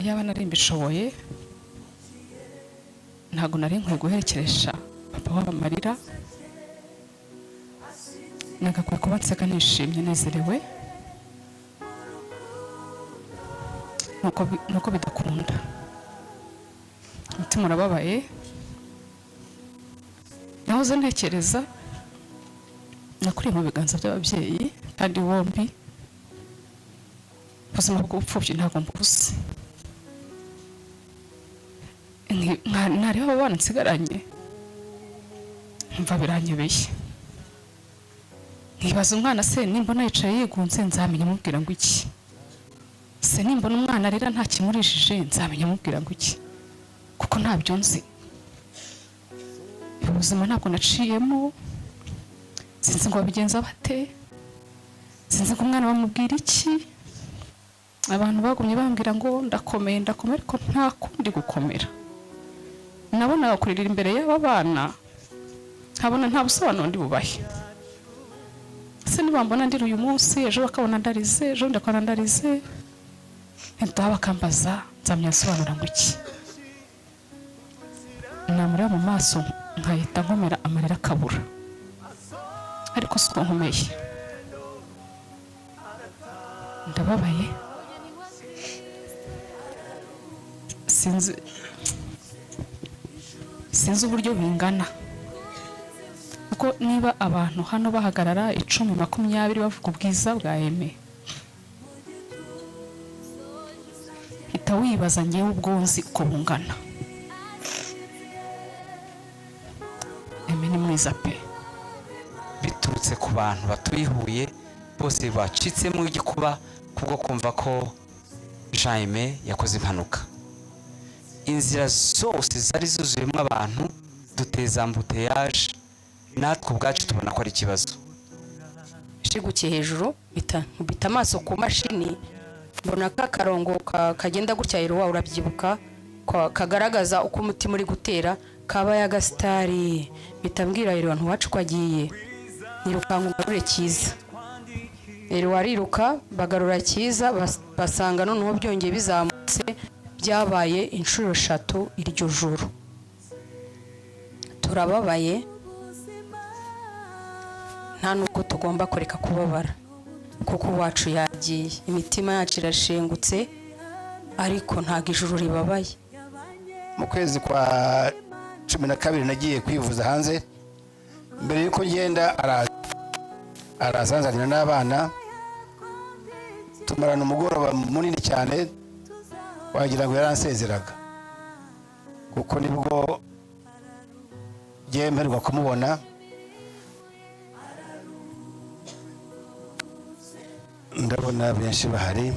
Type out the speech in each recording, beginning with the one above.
Yaba nari mbishoboye, ntabwo nari nkwiye guherekeresha papa wabo amarira. Nagakwiye kuba nseka, nishimye, nezerewe, nuko bidakunda. Umutima urababaye. Nahoze ntekereza, nakuriye mu biganza by'ababyeyi kandi bombi. Ubuzima bw'ubupfubyi ntabwo mbuzi. Nareba abo bana nsigaranye, nkumva biranyobeye, nkibaza umwana se nimbona yicaye yigunze nzamenya mubwira ngo iki? Se nimbona umwana arira nta kimurijije nzamenya mubwira ngo iki? Kuko ntabyo nzi. Ubu buzima ntabwo naciyemo, sinzi ngo babigenza bate, sinzi ngo umwana bamubwira iki. Abantu bagumye bambwira ngo ndakomeye, ndakomeye, ariko nta kundi gukomera. Nabonaga kuririra imbere y'aba bana, nkabona nta busobanuro ndi bubahe. Ese nibambona ndira uyu munsi, ejo bakabona ndarize, ejo bundi bakabona ndarize, ntibaba bakambaza, nzamenya nsobanura ngo iki? Namureba mu maso nkahita nkomera, amarira akabura, ariko siko nkomeye, ndababaye. Sinzi uburyo bingana, kuko niba abantu hano bahagarara 10, 20 bavuga ubwiza bwa Aime, hita wibaza ngewe ubwo nzi uko bungana. Aime ni mwiza pe. Biturutse ku bantu batuye i Huye bose bacitsemo igikuba kubwo kumva ko Jean Aime yakoze impanuka. Inzira zose zari zuzuyemo abantu, duteza embouteillage, natwe ubwacu tubona ko ari ikibazo. Nshigukiye hejuru, mpita nkubita amaso ku mashini, mbona ka karongo kagenda gutya, Erowa urabyibuka, kagaragaza uko umutima uri gutera, kabaye agasitari. Mpita mbwira Erowa ntiwacu ko agiye, nirukanka ugarure Cyiza. Erowa ariruka, bagarura Cyiza, basanga noneho byongeye bizamutse, byabaye inshuro 3 iryo joro. Turababaye, nta nubwo tugomba kureka kubabara kuko uwacu yagiye. Imitima yacu irashengutse, ariko ntabwo ijuru ribabaye. Mu kwezi kwa 12 nagiye kwivuza hanze. Mbere yuko ngenda araza anzanira n'abana, tumarana umugoroba munini cyane, wagira ngo yaransezeraga, kuko nibwo ngiye mperuka kumubona. Ndabona benshi bahari.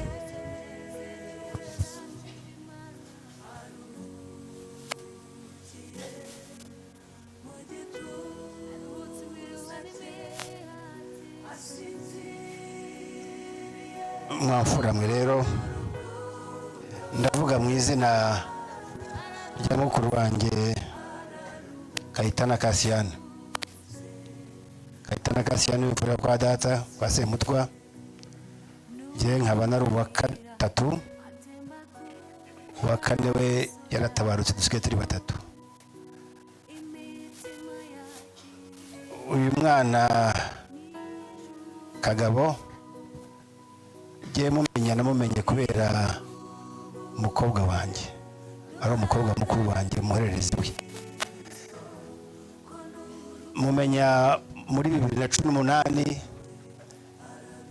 Mwamfura mwe rero, ndavuga mu izina rya mukuru wanjye Kayitana Kasiyani. Kayitana Kasiyani w'imfura kwa data kwa Semutwa, njye nkaba nari uwa 3, uwa 4 we yaratabarutse, dusigaye turi 3. Uyu mwana Kagabo njye mumenya, namumenye kubera umukobwa wanjye, ari umukobwa mukuru wanjye, umuhererezi we. Mumenya muri 2018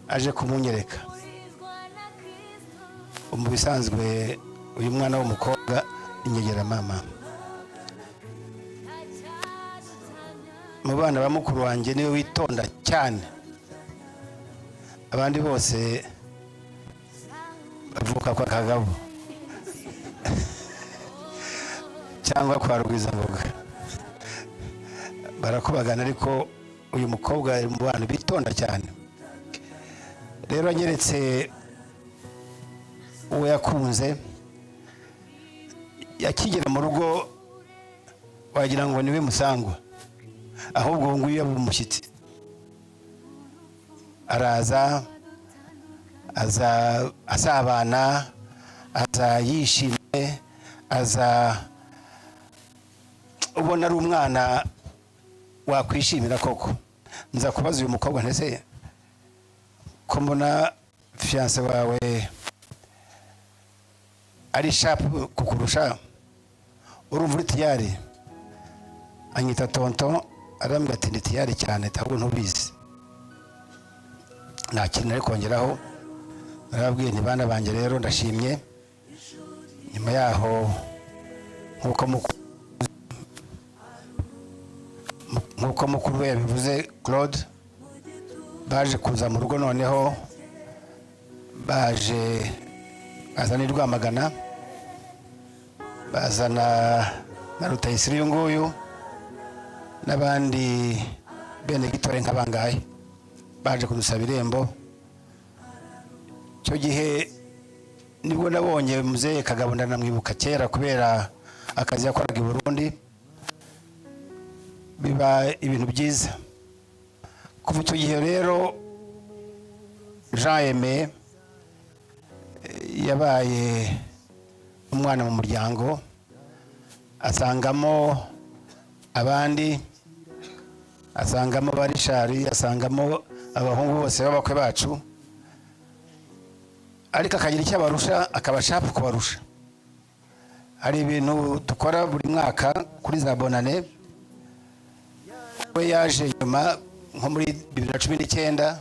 aje kumunyereka. Mu bisanzwe uyu mwana w'umukobwa inyegera mama. Mu bana ba mukuru wanjye niwe witonda cyane, abandi bose bavuka kwa Kagabo cyangwa kwa Rugwizangoga, barakubagana, ariko uyu mukobwa ari mu bantu bitonda cyane. Rero anyeretse uwo yakunze, yakigera mu rugo wagira ngo niwe musangwa, ahubwo ubu nguyu yaba umushyitsi. Araza, aza asabana, aza yishimye, aza ubona ari umwana wakwishimira koko. Nza kubaza uyu mukobwa, ndetse ko mbona fiancé wawe ari sharp kukurusha, urumva uri tayari? Anyita tonton, arambwira ati: "Ndi tayari cyane, ahubwo ntubizi." Nta kintu nari kongeraho. Narababwiye nti: "Bana banjye rero, ndashimye." Nyuma yaho, nk'uko mukuru we yabivuze, Claude, baje kuza mu rugo. Noneho baje bazana i Rwamagana, bazana na Rutayisire uyu nguyu n'abandi bene gitore nk'abangahe, baje kudusaba irembo. Icyo gihe nibwo nabonye muzehe Kagabo, ndanamwibuka kera kubera akazi yakoraga i Burundi. Biba ibintu byiza. Kuva icyo gihe rero, Jean Aimé yabaye umwana mu muryango, asangamo abandi, asangamo ba Richard, asangamo abahungu bose b'abakwe bacu, ariko akagira icyo abarusha, akaba sharp kubarusha. Hari ibintu dukora buri mwaka kuri za Bonane. We yaje nyuma, nko muri 2019,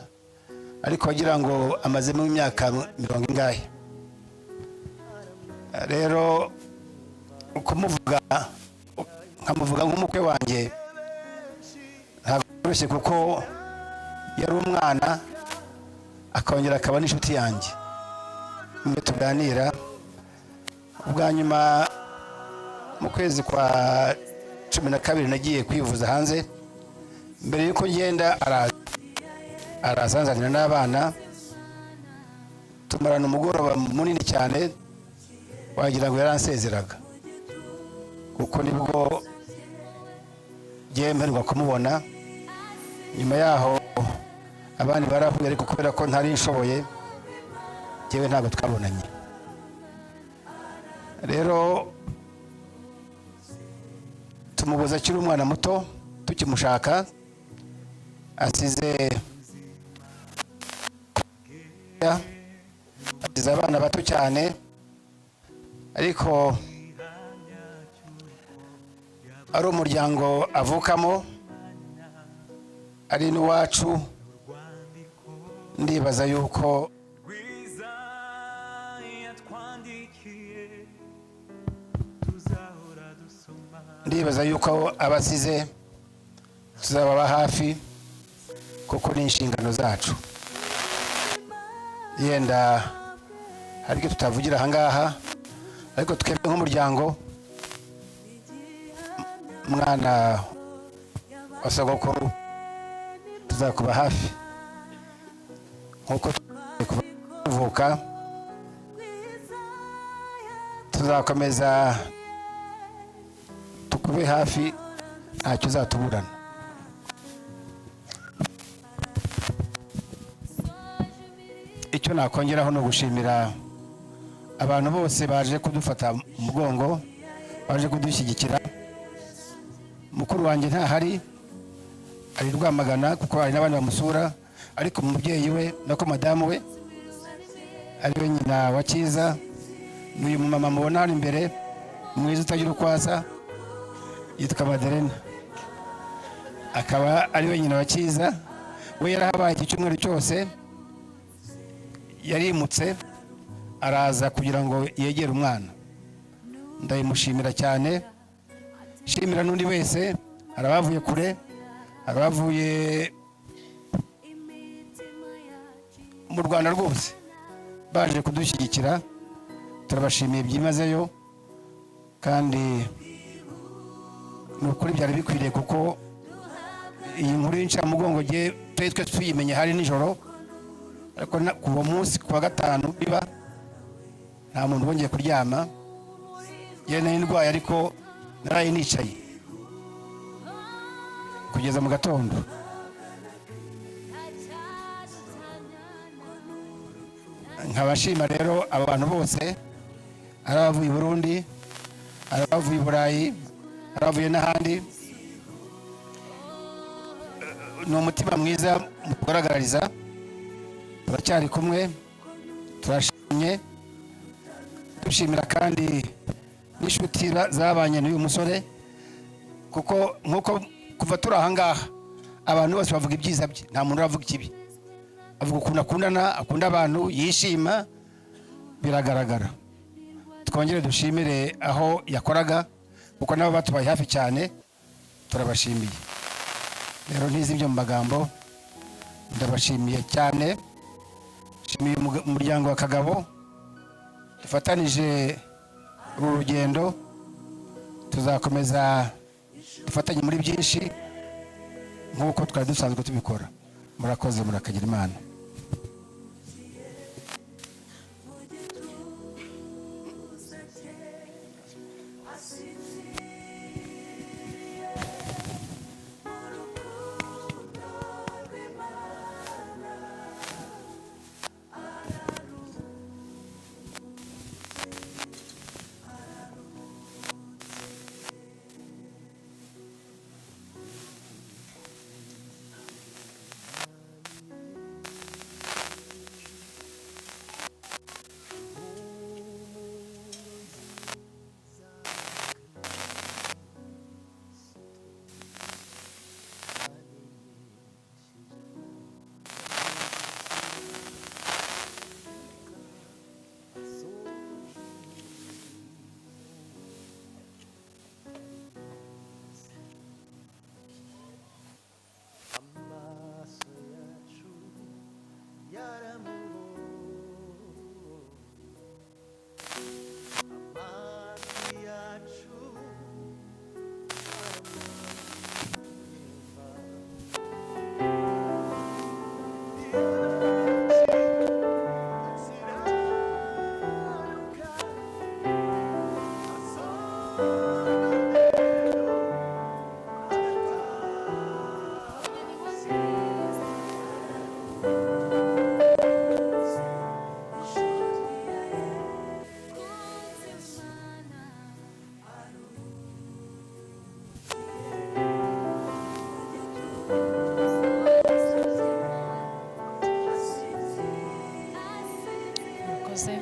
ariko wagira ngo amazemo imyaka mirongo ingahe. Rero kumuvuga, nkamuvuga nk'umukwe wanjye, ntabwo byoroshye, kuko yari umwana, akongera akaba n'inshuti yanjye imwe tuganira. Ubwa nyuma mu kwezi kwa 12 nagiye kwivuza hanze. Mbere y'uko ngenda araza, araza anzanira n'abana, tumarana umugoroba munini cyane, wagira ngo yaransezeraga, kuko nibwo ngiye mperwa kumubona. Nyuma yaho abandi barahuye, ariko kubera ko ntari nshoboye, njyewe ntabwo twabonanye. Rero tumubuza akiri umwana muto, tukimushaka, asize abana bato cyane, ariko ari umuryango avukamo, ari n'iwacu. Ndibaza yuko rwiza yatwandikiye tuzahora dusoma. Ndibaza yuko abasize tuzababa hafi, kuko ni inshingano zacu. Yenda hari ibyo tutavugira ahangaha, ariko twebwe nk'umuryango, mwana wa sogokuru, tuzakuba hafi nk'uko kuvuka. Tuzakomeza tukube hafi, ntacyo uzatuburana. Icyo nakongeraho ni ugushimira abantu bose baje kudufata mu mugongo, baje kudushyigikira. Mukuru wanjye ntahari, ari Rwamagana, kuko hari n'abandi bamusura, ariko umubyeyi we, nako madamu we, ariwe nyina wa Cyiza, ni uyu mumama mubona hano imbere, mwiza utagira uko asa, yitwa Maderena, akaba ariwe nyina wa Cyiza. We yarahabaye iki cyumweru cyose, yarimutse araza kugira ngo yegere umwana. Ndayimushimira cyane, shimira n'undi wese. Hari abavuye kure, hari abavuye mu Rwanda rwose baje kudushyigikira. Turabashimiye byimazeyo, kandi ni ukuri byari bikwiriye, kuko iyi nkuru y'incamugongo twe twe tuyimenye hari nijoro, ariko kuva munsi ku wa gatanu biba, nta muntu wongeye kuryama. Yewe, nari ndwaye, ariko naraye nicaye kugeza mu gatondo. Nkabashima rero aba bantu bose, ari abavuye i Burundi, ari abavuye i Burayi, ari abavuye n'ahandi. Ni umutima mwiza mutugaragariza. Turacyari kumwe, turashimye, dushimira kandi n'inshuti zabanye n'uyu musore, kuko nk'uko kuva turi aha ngaha abantu bose bavuga ibyiza bye, nta muntu uravuga ikibi. Avuga ukuntu akundana, akunda abantu, yishima, biragaragara. Twongere dushimire aho yakoraga, kuko nabo batubaye hafi cyane, turabashimiye. Rero ntizibye mu magambo, ndabashimiye cyane. Nshimiye umuryango wa Kagabo dufatanije uru rugendo, tuzakomeza dufatanye muri byinshi nk'uko twari dusanzwe tubikora. Murakoze, murakagira Imana. Amaso yacu yaramubonye, amatwi yacu aramwumva. Ziraruka, azonanero Murakoze.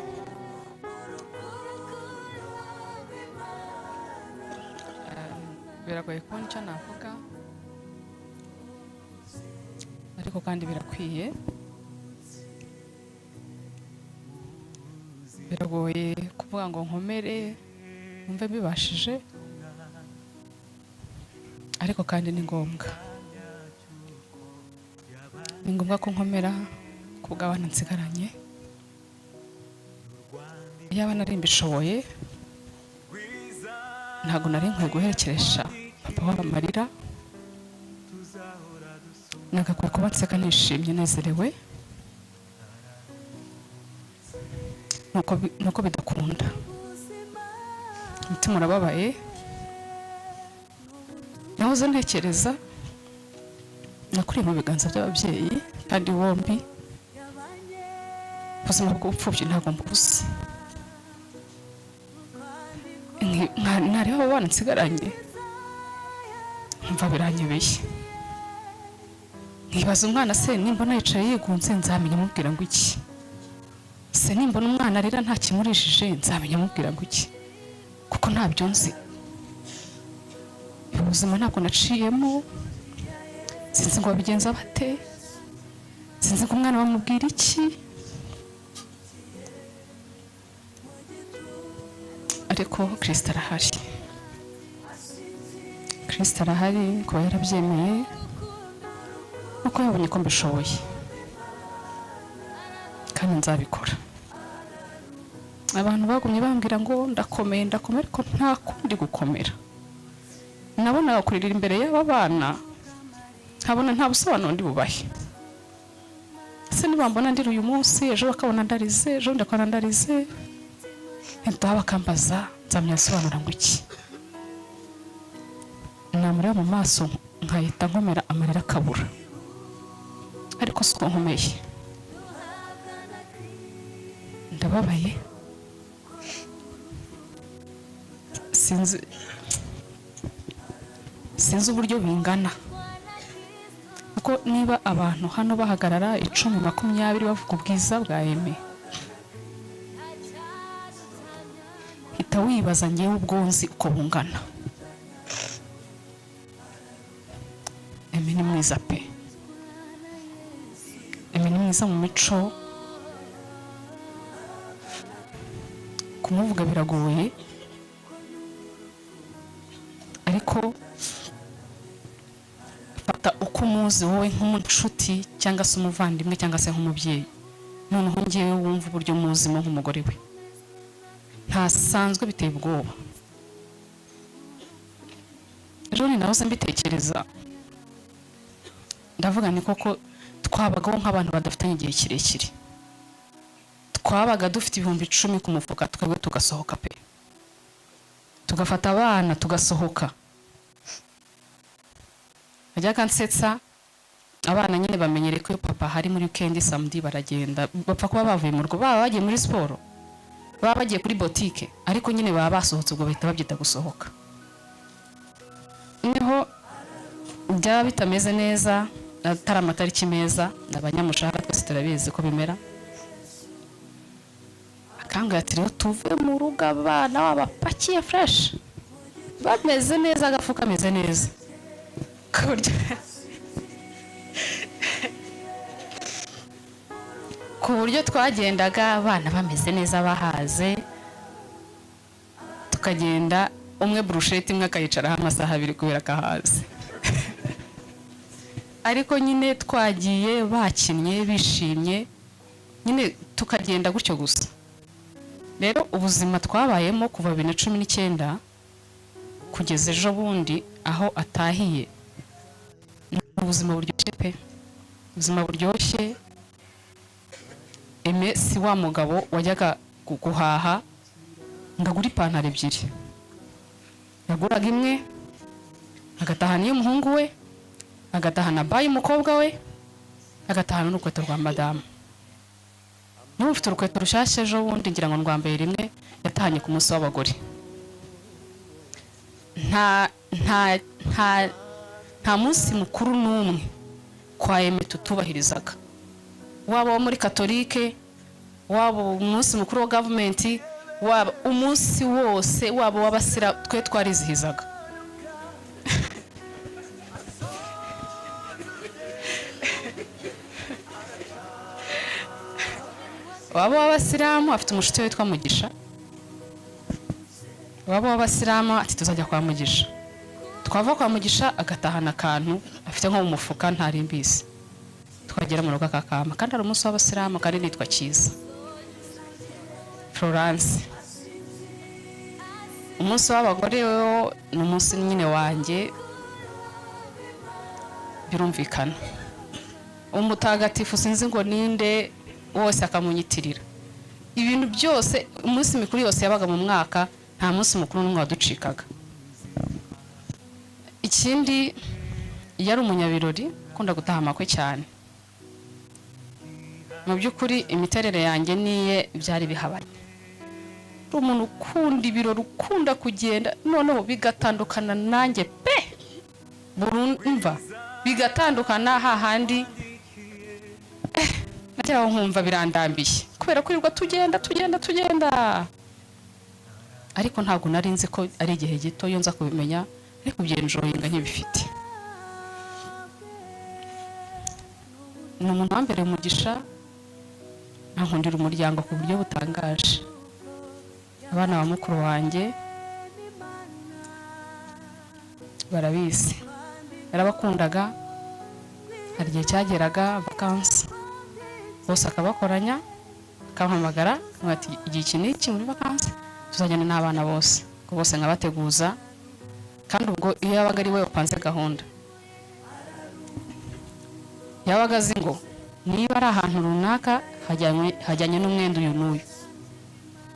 Biragoye kubona icyo navuga, ariko kandi birakwiye. Biragoye kuvuga ngo nkomere numve mbibashije, ariko kandi ni ngombwa, ni ngombwa ko nkomera ku bw'abana nsigaranye. Iyaba nari mbishoboye, ntabwo nari nkwiye guherekeresha papa wabo amarira, nagakwiye kuba nseka nishimye nezerewe. Nuko bidakunda, umutima urababaye. Nahoze ntekereza nakuriye mu biganza by'ababyeyi kandi bombi, ubuzima bw'ubupfubyi ntabwo mbuzi. Nareba abo bana nsigaranye nkumva biranyobeye, nkibaza umwana se nimbona yicaye yigunze nzamenya mubwira ngo iki? Se nimbona umwana arira nta kimurishije nzamenya mubwira ngo iki? Kuko ntabyo nzi. Ubu buzima ntabwo naciyemo, sinzi ngo babigenza bate, sinzi ngo umwana bamubwira iki. Ariko Kirisito arahari, Kirisito arahari kuba yarabyemeye nuko yabonye ko mbishoboye kandi nzabikora. Abantu bagumye bambwira ngo ndakomeye, ndakomeye, ariko nta kundi gukomera. Nabonaga kurira imbere y'aba bana nkabona nta busobanuro ndi bubahe. Ese nibambona ndira uyu munsi, ejo bakabona ndarize, ejo bundi bakabona ndarize, ntiduha bakambaza, nzamenya nsobanura ngo iki? Namureba mu maso nkahita nkomera, amarira akabura, ariko si uko nkomeye. Ndababaye, sinzi, sinzi uburyo bingana, kuko niba abantu hano bahagarara 10, 20 bavuga ubwiza bwa Aime, hita wibaza ngewe ubwo nzi uko bungana. Aime ni mwiza pe, Aime ni mwiza mu mico, kumuvuga biragoye, ariko fata uko umuzi wowe nk'umunshuti cyangwa se umuvandimwe cyangwa se nk'umubyeyi, noneho ngewe wumva uburyo muzimo nk'umugore we ntasanzwe, biteye ubwoba. Ejo ni nahoze mbitekereza, ndavuga ni koko twabagaho nk'abantu badafitanye igihe kirekire, twabaga dufite 10,000 ku mufuka, twebwe tugasohoka pe, tugafata abana tugasohoka. Ajyaga nsetsa, abana nyine bamenyere ko iyo papa hari muri weekend samedi baragenda, bapfa kuba bavuye mu rugo, baba bagiye muri siporo, baba bagiye kuri botike, ariko nyine baba basohotse, ubwo bahita babyita gusohoka. Noneho byaba bitameze neza, atari amatariki meza, abanyamushahara twese turabizi ko bimera, akambwira ati rero tuve mu rugo abana babapakiye fresh bameze neza, agafu kameze neza, ku buryo twagendaga abana bameze neza bahaze, tukagenda umwe burusheti imwe akayicaraho amasaha 2 kubera akahaze, ariko nyine twagiye bakinnye bishimye, nyine tukagenda gutyo gusa. Rero ubuzima twabayemo kuva 2019 kugeza ejo bundi aho atahiye, ni ubuzima buryoshye pe, ubuzima buryoshye. Aime si wa mugabo wajyaga guhaha ngo agure ipantaro 2, yaguraga imwe agatahana iy'umuhungu we, agatahana bayi umukobwa we, agatahana n'urukweto rwa madamu. Niba ufite urukweto rushyashya ejo bundi ngira ngo ndwambaye rimwe yatahanye ku munsi w'abagore. Nta nta nta nta munsi mukuru n'umwe kwa Aime tutubahirizaga, waba uwo muri katolike, waba umunsi mukuru wa gavumenti, waba umunsi wose, waba uw'abasira, twe twarizihizaga. Waba uw'abasilamu afite umushuti we witwa Mugisha, waba uw'abasilamu ati tuzajya kwa Mugisha, twava kwa Mugisha agatahana akantu afite nko mu mufuka ntari mbizi, twagera mu rugo akakama, kandi ari umunsi w'abasilamu kandi nitwa Cyiza Florence. Umunsi w'abagore wo ni umunsi nyine wanjye, birumvikana. Umutagatifu sinzi ngo ninde wose akamunyitirira ibintu byose. Umunsi mikuru yose yabaga mu mwaka, nta munsi mukuru n'umwe waducikaga. Ikindi yari umunyabirori ukunda gutaha amakwe cyane. Mu by'ukuri imiterere yanjye niye byari bihabanye. Uri umuntu ukunda ibirori, ukunda kugenda, noneho bigatandukana nanjye pe, burumva bigatandukana hahandi nageraho nkumva birandambiye kubera kwirirwa tugenda tugenda tugenda. Ariko ntabwo nari nzi ko ari igihe gito, iyo nza kubimenya ariko kubyenjoyinga nkibifite. Ni umuntu wambereye umugisha, ankundira umuryango ku buryo butangaje. Abana ba mukuru wanjye barabizi, yarabakundaga. Hari igihe cyageraga vakansi bose akabakoranya, akampamagara ati igihe iki n'iki muri vakansi tuzajyana n'abana bose, ubwo bose nkabateguza. Kandi ubwo iyo yabaga ari we wapanze gahunda, yabaga azi ngo niba ari ahantu runaka hajyanye n'umwenda uyu n'uyu,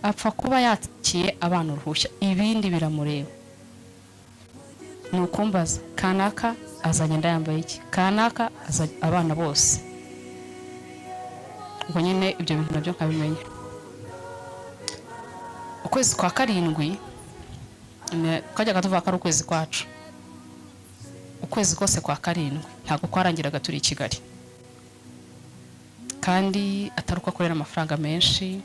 apfa kuba yakiye abana uruhushya, ibindi biramureba. Ni ukumbaza kanaka azagenda yambaye iki, kanaka abana bose. Ubwo nyine ibyo bintu nabyo nkabimenya. Ukwezi kwa karindwi twajyaga tuvuga ko ari ukwezi kwacu. Ukwezi kose kwa karindwi ntabwo kwarangiraga turi i Kigali, kandi atari uko akorera amafaranga menshi,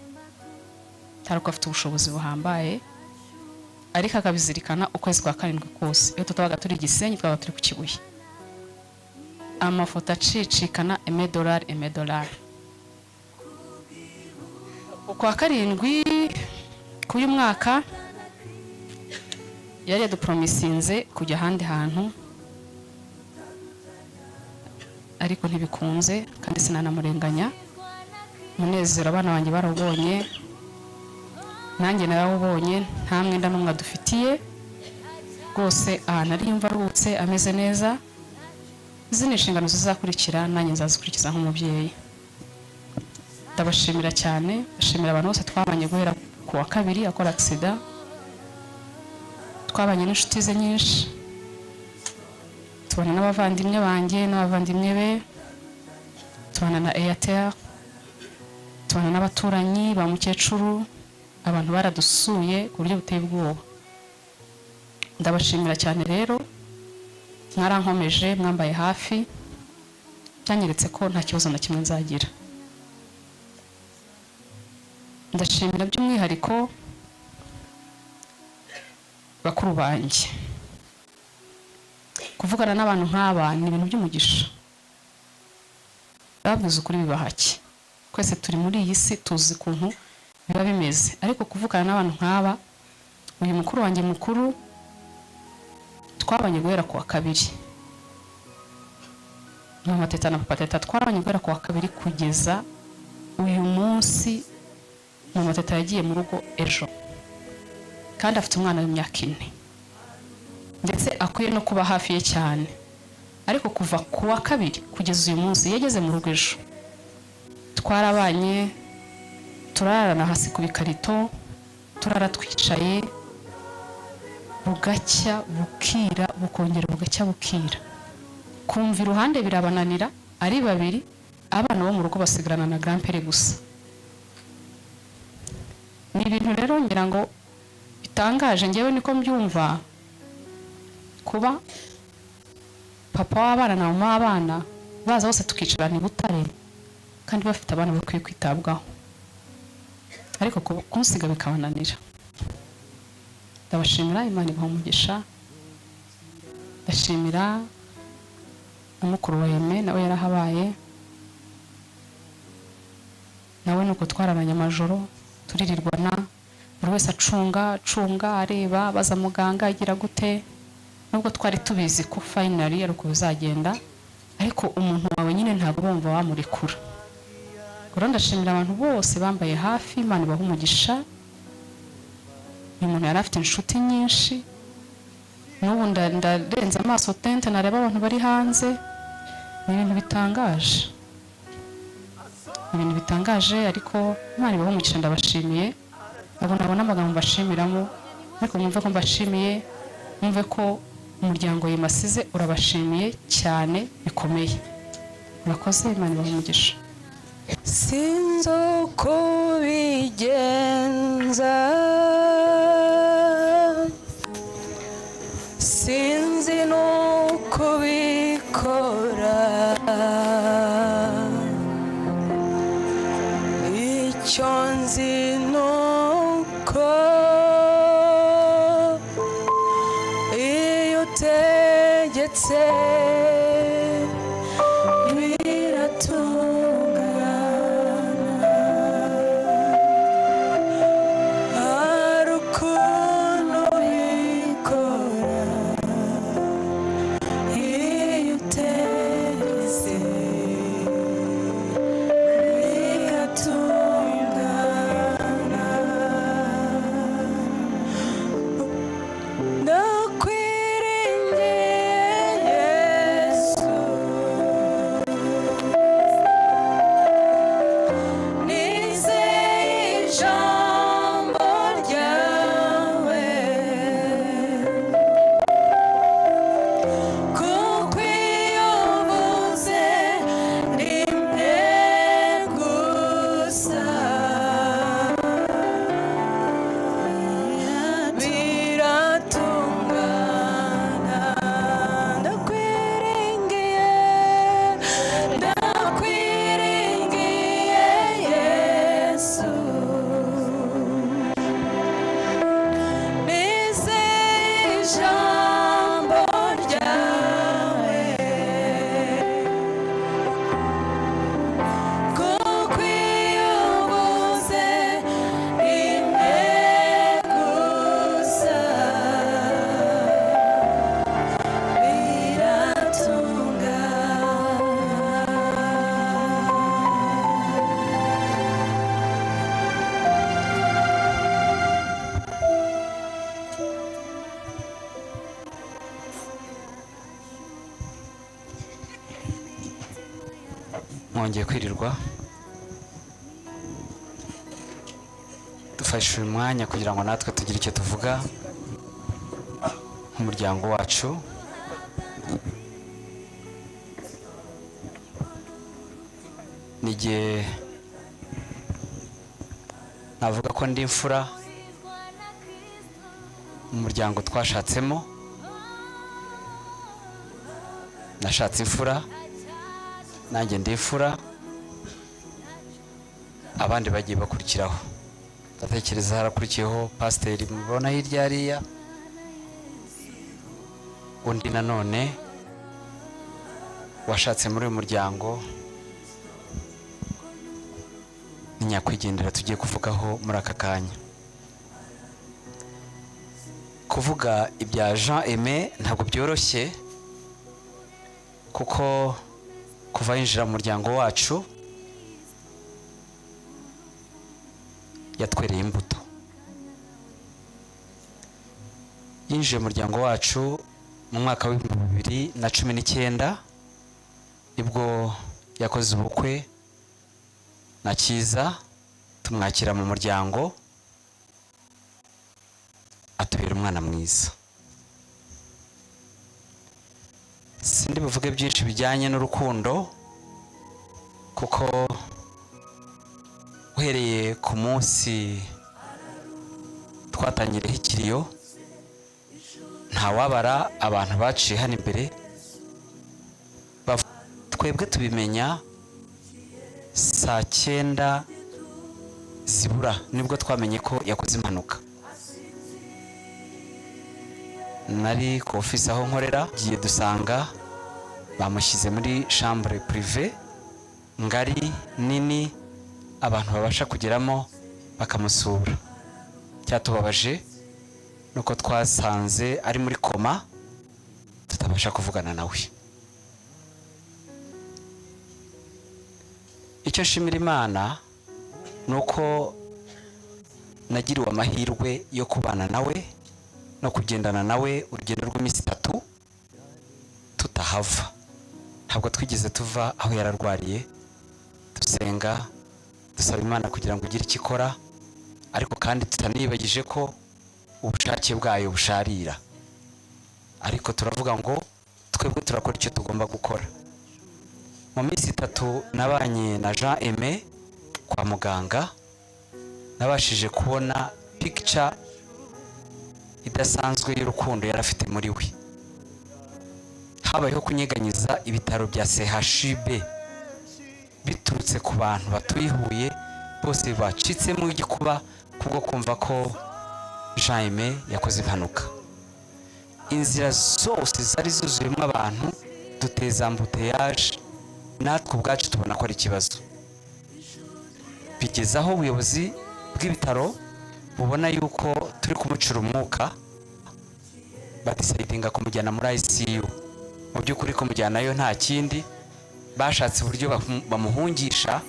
atari uko afite ubushobozi buhambaye, ariko akabizirikana. Ukwezi kwa karindwi kose iyo tutabaga turi i Gisenyi, twabaga turi ku Kibuye. Amafoto acicikana, emedolari, emedolari. Ukwa karindwi k'uyu mwaka yari yadupromisinze kujya ahandi hantu, ariko ntibikunze, kandi sinanamurenganya. Umunezero abana banjye barawubonye, nanjye narawubonye. Nta mwenda n'umwe adufitiye rwose. Ahantu ari yumva aruhutse, ameze neza. Izi ni inshingano zizakurikira, nanjye nzazikurikiza nk'umubyeyi. Ndabashimira cyane, ndashimira abantu bose twabanye guhera ku wa kabiri akora accident. Twabanye n'inshuti ze nyinshi, tubana n'abavandimwe banjye n'abavandimwe be, tubana na Airtel, tubana n'abaturanyi ba mukecuru. Abantu baradusuye ku buryo buteye ubwoba. Ndabashimira cyane rero, mwarankomeje, mwambaye hafi, byanyeretse ko nta kibazo na kimwe nzagira. Ndashimira by'umwihariko bakuru banjye. Kuvugana n'abantu nk'aba ni ibintu by'umugisha. Babwiza ukuri, bibahake. Twese turi muri iyi si, tuzi ukuntu biba bimeze, ariko kuvugana n'abantu nk'aba, uyu mukuru wanjye mukuru twabanye guhera ku wa kabiri, Mama Teta na Papa Teta twarabanye guhera ku wa kabiri kugeza uyu munsi. Mama Teta yagiye mu rugo ejo, kandi afite umwana w'imyaka 4, ndetse akwiye no kuba hafi ye cyane. Ariko kuva ku wa kabiri kugeza uyu munsi, yageze mu rugo ejo, twarabanye, turararana hasi ku bikarito, turara twicaye, bugacya bukira, bukongera bugacya bukira. Kumva iruhande birabananira ari babiri. Abana bo mu rugo basigarana na grand-père gusa. Ni ibintu rero ngira ngo bitangaje, ngewe niko mbyumva, kuba papa w'abana na mama w'abana baza bose tukicarana i Butare, kandi bafite abana bakwiye kwitabwaho, ariko kunsiga bikabananira. Ndabashimira, Imana ibaha umugisha. Ndashimira na mukuru wa Aime, nawe yarahabaye, nawe nuko twararanye amajoro, turirirwana, buri wese acunga acunga, areba, baza muganga agira gute, nubwo twari tubizi ko finally ari uko bizagenda, ariko umuntu wawe nyine ntabwo bumva wamurekura. Rero ndashimira abantu bose bambaye hafi, Imana ibaha umugisha. Uyu muntu yari afite inshuti nyinshi. N'ubu ndarenza amaso tente, nareba abantu bari hanze. Ni ibintu bitangaje, ni ibintu bitangaje, ariko Imana ibaha umugisha. Ndabashimiye. Ntabwo nabona amagambo mbashimiramo, ariko mwumve ko mbashimiye, mwumve ko umuryango yimasize urabashimiye cyane bikomeye. Murakoze, Imana ibaha umugisha. Sinzi uko ubigenza, sinzi n'uko ubikora, icyo nzi nuko iyo utegetse biratungana. Hari ukuntu ubikora iyo utegetse bigatungana. Ndakwiringiye. Mwongeye kwirirwa. Dufashe uyu mwanya kugira ngo natwe tugire icyo tuvuga nk'umuryango wacu. N'igihe navuga ko ndi imfura mu muryango twashatsemo, nashatse imfura, nanjye ndi imfura, abandi bagiye bakurikiraho. Ndatekereza harakurikiyeho pasiteri mubona hirya hariya, undi nanone washatse muri uyu muryango ni nyakwigendera tugiye kuvugaho muri aka kanya. Kuvuga ibya Jean Aimé ntabwo byoroshye, kuko kuva yinjira mu muryango wacu yatwereye imbuto. Yinjiye mu muryango wacu mu mwaka wa 2019, nibwo yakoze ubukwe na Cyiza, tumwakira mu muryango, atubera umwana mwiza. Sindi buvuge byinshi bijyanye n'urukundo, kuko uhereye ku munsi twatangiriyeho ikiriyo, ntawabara abantu baciye hano imbere. Twebwe tubimenya saa 9 zibura, nibwo twamenye ko yakoze impanuka. Nari ku ofisi aho nkorera, giye dusanga bamushyize muri chambre privée ngari nini, abantu babasha kugeramo bakamusura. Cyatubabaje nuko twasanze ari muri koma, tutabasha kuvugana nawe. Icyo nshimira Imana ni uko nagiriwe amahirwe yo kubana nawe no kugendana nawe urugendo rw'iminsi 3 tutahava. Ntabwo twigeze tuva aho yararwariye, dusenga dusaba Imana kugira ngo igire icyo ikora, ariko kandi tutanibagije ko ubushake bwayo busharira. Ariko turavuga ngo twebwe turakora icyo tugomba gukora. Mu minsi 3 nabanye na Jean Aimé kwa muganga, nabashije kubona picture idasanzwe y'urukundo yari afite muri we. Habayeho kunyeganyiza ibitaro bya CHUB biturutse ku bantu batuye Huye bose bacitsemo igikuba kubwo kumva ko Jean Aimé yakoze impanuka. Inzira zose zari zuzuyemo abantu, duteza embouteillage, natwe ubwacu tubona ko ari ikibazo. Bigeze aho ubuyobozi bw'ibitaro bubona yuko turi kumucura umwuka, badisidinga kumujyana muri ICU. Mu by'ukuri kumujyanayo nta kindi, bashatse uburyo bamuhungisha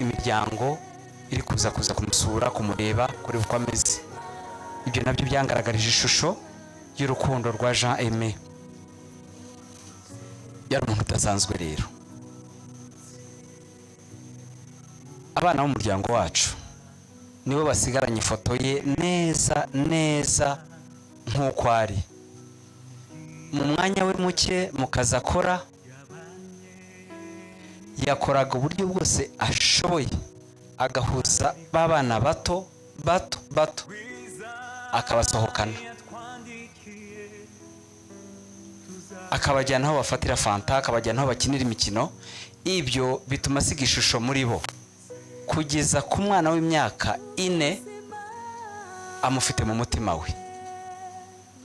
imiryango iri kuza kumusura, kumureba, kureba uko ameze. Ibyo nabyo byangaragarije ishusho y'urukundo rwa Jean Aimé. Yari umuntu udasanzwe rero. Abana b'umuryango wacu nibo basigaranye ifoto ye neza neza nk'uko ari. Mu mwanya we muke mu kazi akora, yakoraga uburyo bwose ashoboye, agahuza b'abana bato bato bato, akabasohokana, akabajyana aho bafatira fanta, akabajyana aho bakinira imikino. Ibyo bituma asiga ishusho muri bo, kugeza ku mwana w'imyaka 4 amufite mu mutima we.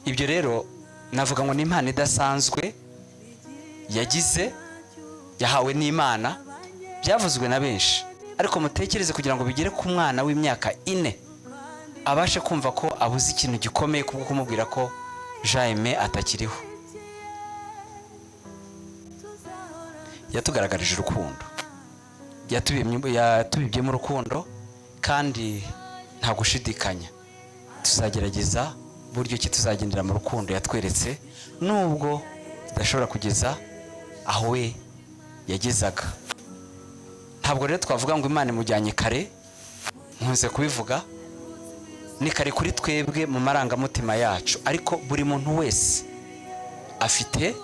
Ibyo rero navuga ngo ni impano idasanzwe yagize, yahawe n'Imana, byavuzwe na benshi. Ariko mutekereze kugira ngo bigere ku mwana w'imyaka 4 abashe kumva ko abuze ikintu gikomeye kubwo kumubwira ko Jean Aimé atakiriho. Yatugaragarije urukundo, yatubibyemo urukundo, kandi nta gushidikanya tuzagerageza buryo ki tuzagendera mu rukundo yatweretse, nubwo tudashobora kugeza aho we yagezaga. Ntabwo rero twavuga ngo Imana imujyanye kare. Nkunze kubivuga, ni kare kuri twebwe mu marangamutima yacu, ariko buri muntu wese afite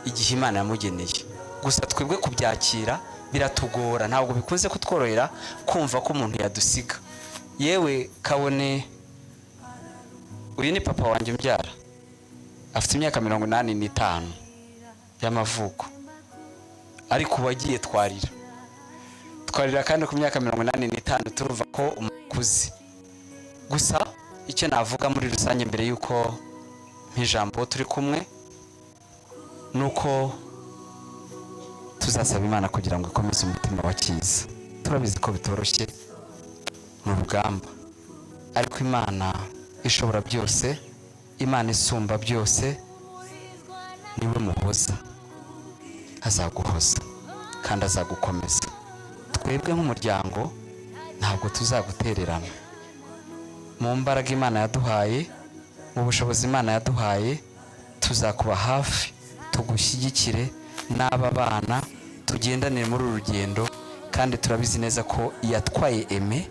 igihe Imana yamugeneye. Gusa twebwe kubyakira biratugora, ntabwo bikunze kutworohera kumva ko umuntu yadusiga. Yewe kabone uyu ni papa wanjye umbyara, afite imyaka 85 y'amavuko, ariko ubu agiye twarira, twarira. Kandi ku myaka 85 turumva ko umukuze. Gusa icyo navuga muri rusange mbere y'uko nk'ijambo turi kumwe ni uko tuzasaba Imana kugira ngo ikomeze umutima wa Cyiza. Turabizi ko bitoroshye mu rugamba, ariko Imana ishobora byose, Imana isumba byose, niwe muhoza, azaguhoza kandi azagukomeza. Twebwe nk'umuryango ntabwo tuzagutererana. Mu mbaraga Imana yaduhaye, mu bushobozi Imana yaduhaye, tuzakuba hafi, tugushyigikire n'aba bana, tugendanire muri uru rugendo. Kandi turabizi neza ko yatwaye Aime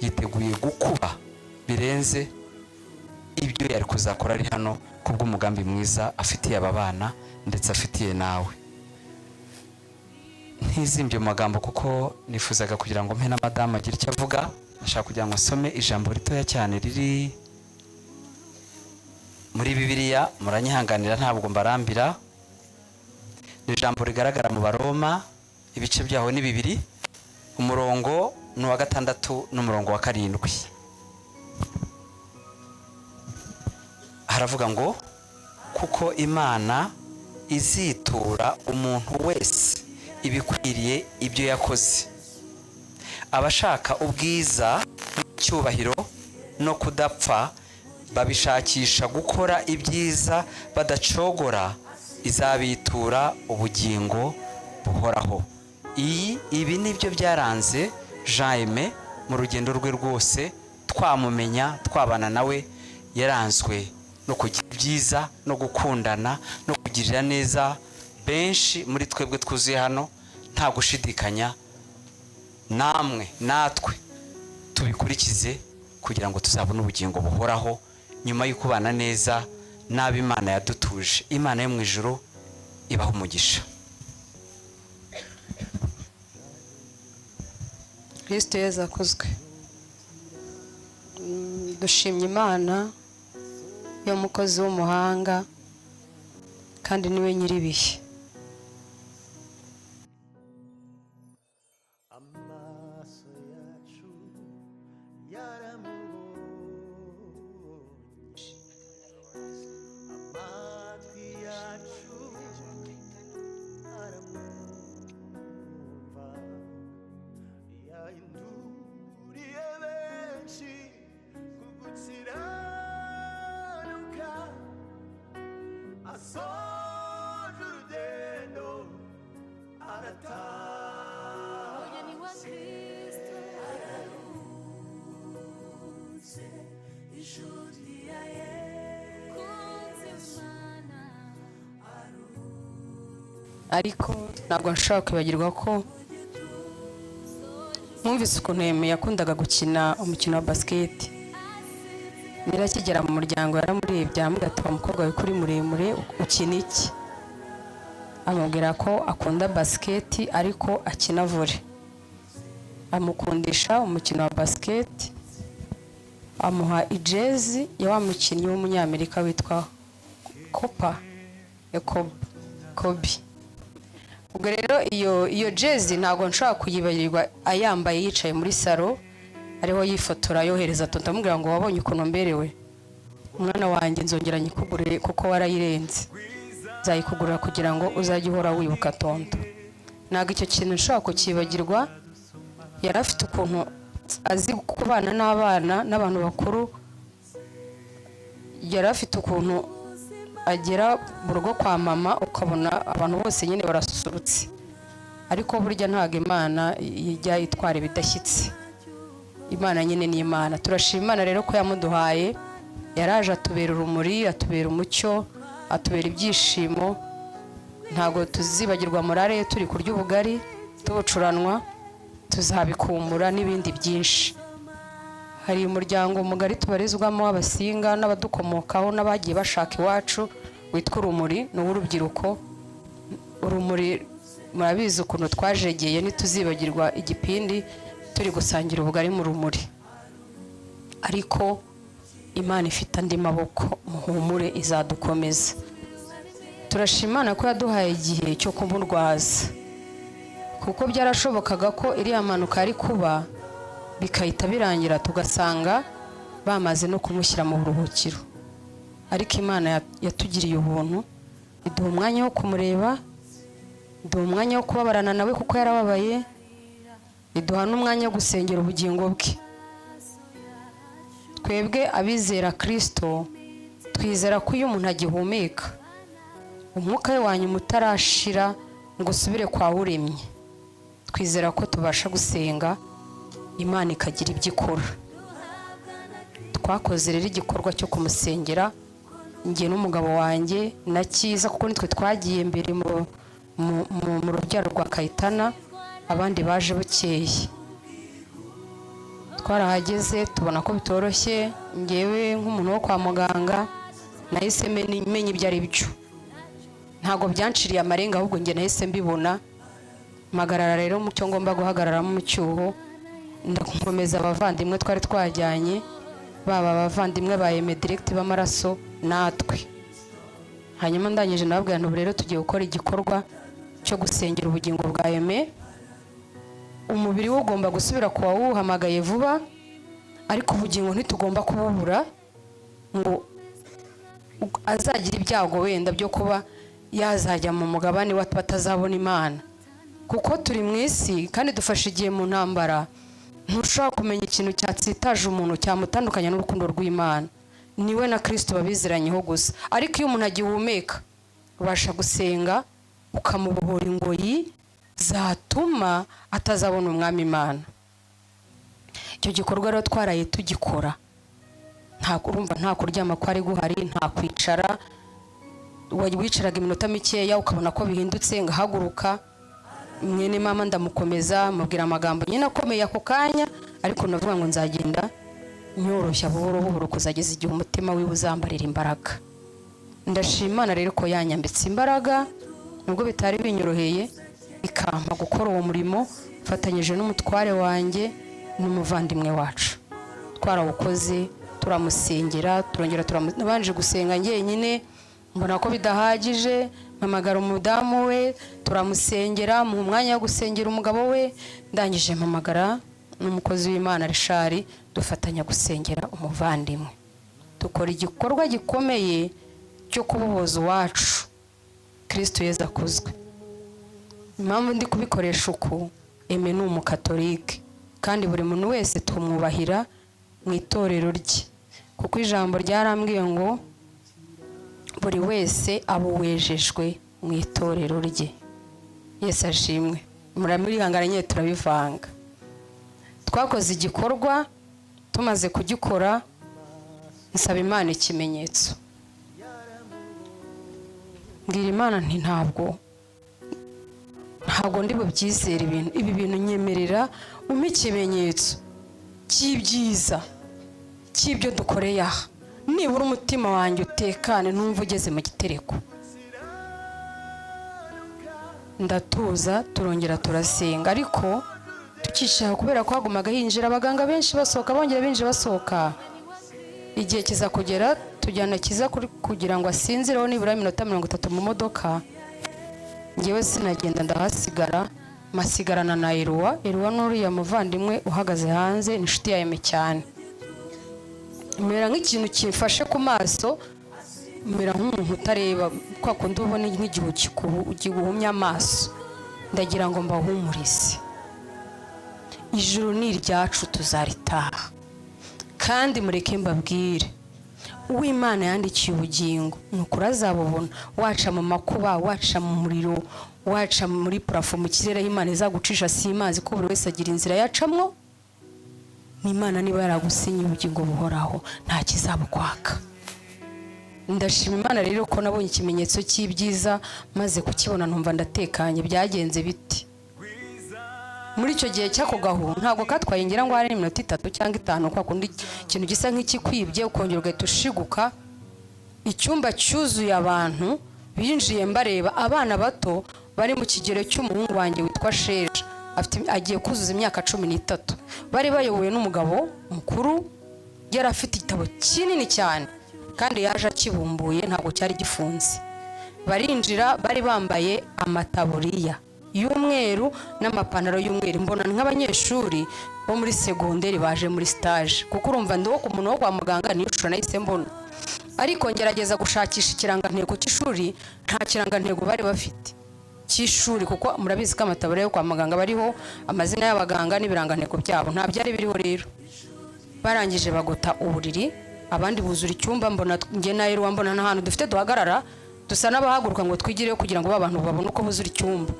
yiteguye gukuba birenze ibyo yari kuzakora ari hano, kubw'umugambi mwiza afitiye aba bana ndetse afitiye nawe. Ntizimbye mu magambo, kuko nifuzaga kugira ngo mpe na madamu agire icyo avuga. Ndashaka kugira ngo nsome ijambo ritoya cyane riri muri Bibiliya. Muranyihanganira, ntabwo mbarambira. Ni ijambo rigaragara mu Baroma, ibice byaho ni bibiri, umurongo ni uwa gatandatu n'umurongo wa karindwi. Haravuga ngo: "Kuko Imana izitura umuntu wese ibikwiriye ibyo yakoze. Abashaka ubwiza n'icyubahiro no kudapfa, babishakisha gukora ibyiza badacogora, izabitura ubugingo buhoraho." Ibi nibyo byaranze Jean Aime mu rugendo rwe rwose. Twamumenya, twabana nawe, yaranzwe no kugira ibyiza, no gukundana, no kugirira neza benshi muri twebwe twuzuye hano. Nta gushidikanya, namwe natwe tubikurikize kugira ngo tuzabone ubugingo buhoraho nyuma yo kubana neza n'abo Imana yadutuje. Imana yo mu ijuru ibaha umugisha. Kristo Yezu akuzwe. Dushimye Imana y'umukozi w'umuhanga, kandi niwe nyir'ibihe. Amaso yacu yaramubonye, amatwi yacu aramwumva. Yahinduriye benshi ku gukiranuka, asoje urugendo aratashye. Araruhutse, inshuti ya Yesu. Ariko ntabwo nshobora kwibagirwa ko mwumvise ukuntu Aime yakundaga gukina umukino wa basiketi. Akigera mu muryango yaramurebye, aramubwira ati: "Wa mukobwa we, kuri muremure, ukina iki?" Amubwira ko akunda basiketi ariko akina volley. Amukundisha umukino wa basiketi, amuha ijezi ya wa mukinnyi w'Umunyamerika witwa Kopa ya Kobe. Ubwo rero iyo jezi ntabwo nshobora kuyibagirwa, ayambaye yicaye muri salo, ariho yifotora yohereza tonto, amubwira ngo: "Wabonye ukuntu mberewe, mwana wanjye? Nzongera nyikugurire kuko warayirenze. Nzayikugurira kugira ngo uzajye uhora wibuka tonto." Ntabwo icyo kintu nshobora kukibagirwa. Yari afite ukuntu azi kubana n'abana n'abantu bakuru. Yari afite ukuntu agera mu rugo kwa mama, ukabona abantu bose nyine barasusurutse. Ariko burya ntabwo Imana ijya itwara ibidashyitse. Imana nyine ni Imana. Turashima Imana rero ko yamuduhaye. Yaraje atubera urumuri, atubera umucyo, atubera ibyishimo. Ntabwo tuzibagirwa morale ye turi kurya ubugari tubucuranwa. Tuzabikumbura n'ibindi byinshi. Hari umuryango mugari tubarizwamo w'Abasinga n'abadukomokaho n'abagiye bashaka iwacu, witwa Urumuri. Ni uw'urubyiruko. Urumuri murabizi ukuntu twajegeye, ntituzibagirwa igipindi turi gusangira ubugari mu rumuri. Ariko Imana ifite andi maboko, muhumure, izadukomeza. Turashima Imana ko yaduhaye igihe cyo kumurwaza, kuko byarashobokaga ko iriya mpanuka yari kuba bigahita birangira, tugasanga bamaze no kumushyira mu buruhukiro. Ariko Imana yatugiriye ubuntu, iduha umwanya wo kumureba, iduha umwanya wo kubabarana nawe kuko yarababaye, iduha n'umwanya wo gusengera ubugingo bwe. Twebwe abizera Kirisito twizera ko iyo umuntu agihumeka, umwuka we wa nyuma utarashira ngo usubire kwa wuremye, twizera ko tubasha gusenga Imana ikagira ibyo ikora. Twakoze rero igikorwa cyo kumusengera, njye n'umugabo wanjye na Cyiza, kuko nitwe twagiye mbere mu rubyaro rwa Kayitana, abandi baje bukeye. Twarahageze tubona ko bitoroshye. Ngewe nk'umuntu wo kwa muganga nahise menya ibyo ari byo, ntabwo byanciriye amarenga, ahubwo njye nahise mbibona. Mpagarara rero mu cyo ngomba guhagararamo mu cyuho, ndakomeza abavandimwe twari twajyanye, baba abavandimwe ba Aime direct b'amaraso natwe. Hanyuma ndangije ndababwira nti: "Ubu rero tugiye gukora igikorwa cyo gusengera ubugingo bwa Aime. Umubiri we ugomba gusubira ku wawuhamagaye vuba, ariko ubugingo ntitugomba kububura ngo azagira ibyago wenda byo kuba yazajya mu mugabane wa batazabona Imana, kuko turi mu isi kandi dufashe igihe mu ntambara. Ntushobora kumenya ikintu cyatsitaje umuntu, cyamutandukanya n'urukundo rw'Imana. Niwe na Kirisito babiziranyeho gusa. Ariko iyo umuntu agihumeka, ubasha gusenga ukamubohora ingoyi zatuma atazabona Umwami Imana." Icyo gikorwa rero twaraye tugikora. Nta urumva, nta kuryama kwari guhari, nta kwicara. Wicaraga iminota mikeya ukabona ko bihindutse, ngahaguruka. Mwene mama ndamukomeza, mubwira amagambo nyine akomeye ako kanya, ariko navuga ngo nzagenda nyoroshya buhoro buhoro kuzageza igihe umutima wiwe uzambarira imbaraga. Ndashima Imana rero ko yanyambitse imbaraga nubwo bitari binyoroheye, ikampa gukora uwo murimo mfatanyije n'umutware wanjye n'umuvandimwe wacu. Twarawukoze, turamusengera, turongera nabanje gusenga njyenyine, mbona ko bidahagije, mpamagara umudamu we, turamusengera mu mwanya wo gusengera umugabo we. Ndangije mpamagara n'umukozi w'Imana Rishari, dufatanya gusengera umuvandimwe, dukora igikorwa gikomeye cyo kubohoza uwacu. Kristo Yezu akuzwe. Impamvu ndi kubikoresha uku, Aime ni Umukatolike, kandi buri muntu wese tumwubahira mu itorero rye, kuko ijambo ryarambwiye ngo buri wese aba uwejejwe mu itorero rye. Yesu ashimwe. Muramurihangana nyine, turabivanga. Twakoze igikorwa, tumaze kugikora nsaba Imana ikimenyetso. Mbwira Imana nti: Ntabwo ndi bubyizere ibintu ibi bintu, nyemerera umpe ikimenyetso cy'ibyiza cy'ibyo dukoreye aha, nibura umutima wanjye utekane, numva ugeze mu gitereko." Ndatuza, turongera turasenga, ariko tukicara kubera ko hagumaga hinjira abaganga benshi, basohoka, bongera binjira, basohoka. Igihe kiza kugera tujyana Kiza kugira ngo asinzireho nibura iminota 30 mu modoka. Ngewe sinagenda, ndahasigara, masigarana na Eruwa. Eruwa n'uriya muvandimwe uhagaze hanze, ni inshuti ya Aime cyane. Mera nk'ikintu kimfashe ku maso, mera nk'umuntu utareba, kwa kundi ubona nk'igihu kiguhumye amaso. Ndagira ngo mbahumurize, ijuru ni iryacu, tuzaritaha. Kandi mureke mbabwire, uw'Imana yandikiye ubugingo ni ukuri azabubona. Waca mu makuba, waca mu muriro, waca muri plafond, mu kirere, aho Imana izagucisha si imazi, ko buri wese agira inzira yacamwo. N'Imana niba yaragusinye ubugingo buhoraho, nta kizabukwaka. Ndashima Imana rero ko nabonye ikimenyetso cy'ibyiza. Maze kukibona numva ndatekanye. Byagenze biti muri Muri icyo gihe cy'ako gahu ntabwo katwaye, ngira ngo hari iminota 3 cyangwa 5, kwa kundi ikintu gisa nk'ikikwibye ukongera ugahita ushiguka. Icyumba cyuzuye abantu binjiye, mbareba abana bato bari mu kigero cy'umuhungu wanjye witwa Sheja, afite agiye kuzuza imyaka 13. Bari bayobowe n'umugabo mukuru, yari afite igitabo kinini cyane kandi yaje akibumbuye, ntabwo cyari gifunze. Barinjira, bari bambaye amataburiya y'umweru n'amapantaro y'umweru. Mbona ni nk'abanyeshuri bo muri segonderi baje muri stage, kuko urumva ndi wo ku muntu wo kwa muganga, niyo shusho nahise mbona. Ariko ngerageza gushakisha ikirangantego cy'ishuri, nta kirangantego bari bafite cy'ishuri, kuko murabizi ko amataburiya yo kwa muganga bariho amazina y'abaganga n'ibirangantego byabo, nta byari biriho. Rero barangije bagota uburiri, abandi buzura icyumba. Mbona njye na Eruwa, mbona nta hantu dufite duhagarara, dusa n'abahaguruka ngo twigireyo kugira ngo ba bantu babone uko buzura icyumba.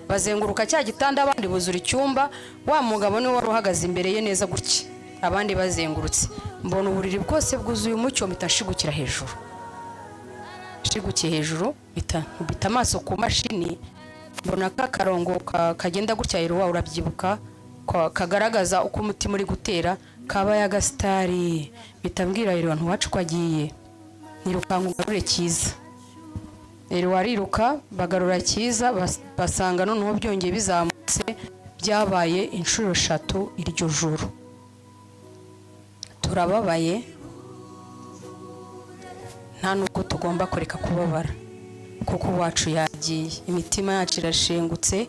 Bazenguruka cya gitanda, abandi buzura icyumba. Wa mugabo niwe wari uhagaze imbere ye neza gutya, abandi bazengurutse. Mbona uburiri bwose bwuzuye umucyo, mpita nshigukira hejuru. Nshigukiye hejuru, mpita nkubita amaso ku mashini, mbona ka karongo kagenda gutya, Eruwa urabyibuka, kagaragaza uko umutima uri gutera, kabaye agasitari. Mpita mbwira Eruwa ntiwacu ko agiye, nirukanka ugarure Cyiza. Eruwa ariruka, bagarura Cyiza, basanga noneho byongeye bizamutse. Byabaye inshuro 3 iryo joro. Turababaye, nta nubwo tugomba kureka kubabara kuko uwacu yagiye. Imitima yacu irashengutse,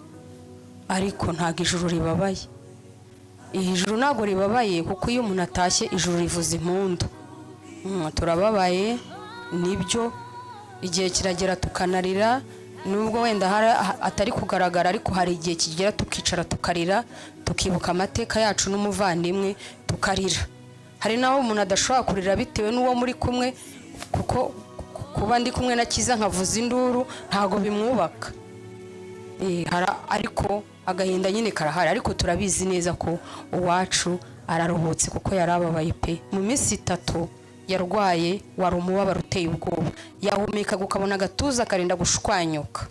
ariko ntabwo ijuru ribabaye. Iri juru ntabwo ribabaye, kuko iyo umuntu atashye ijuru rivuza impundu. Turababaye nibyo, igihe kiragera tukanarira, nubwo wenda hari atari kugaragara, ariko hari igihe kigera tukicara tukarira, tukibuka amateka yacu n'umuvandimwe, tukarira. Hari n'aho umuntu adashobora kurira bitewe n'uwo muri kumwe, kuko kuba ndi kumwe na Cyiza nkavuza induru ntabwo bimwubaka. Ariko agahinda nyine karahari, ariko turabizi neza ko uwacu araruhutse, kuko yarababaye pe. Mu minsi 3 yarwaye wari umubabaro uteye ubwoba, yahumekaga ukabona agatuza karinda gushwanyuka.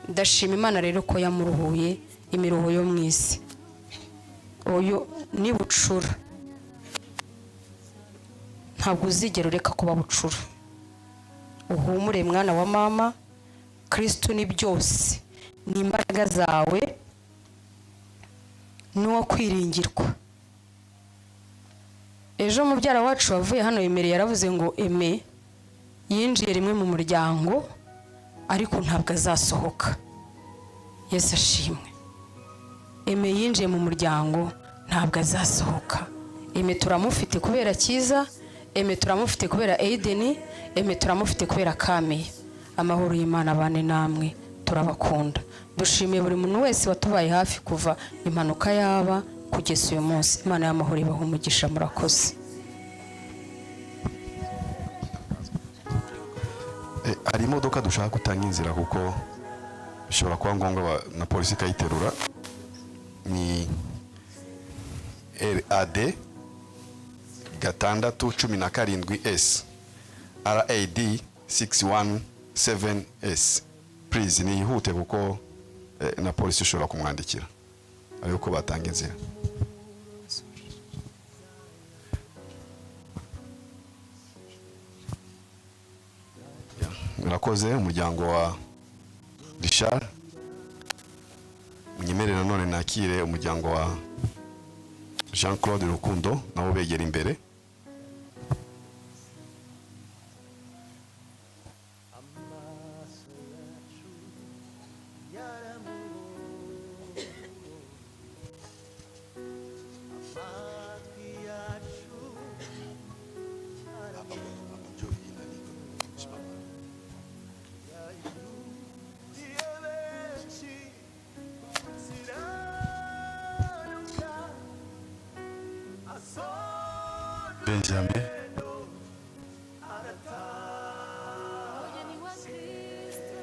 Ndashima Imana rero ko yamuruhuye imiruho yo mu isi. Uyu ni bucura, ntabwo uzigera ureka kuba bucura. Uhumure mwana wa mama, Kristu ni byose, ni imbaraga zawe, n'uwo kwiringirwa. Ejo mubyara wacu wavuye hano yemereye, yaravuze ngo Eme yinjiye rimwe mu muryango ariko ntabwo azasohoka. Yesu ashimwe. Eme yinjiye mu muryango, ntabwo azasohoka. Eme turamufite kubera Cyiza, Eme turamufite kubera Aiden, Eme turamufite kubera Kamiya. Amahoro y'Imana abane namwe, turabakunda. Dushimiye buri muntu wese watubaye hafi kuva impanuka yaba kugeza uyu munsi. Imana y'amahoro ibaha umugisha, murakoze. Hari imodoka dushaka gutanga inzira kuko bishobora kuba ngombwa na polisi ikayiterura. Ni RAD 617 S, RAD 617 S. Please niyihute kuko na polisi ishobora kumwandikira, ariko batanga inzira. Murakoze umuryango wa Richard. Munyemerere nanone nakire umuryango wa Jean Claude Rukundo, nabo begera imbere. Benjamin. Umugeni wa Kristo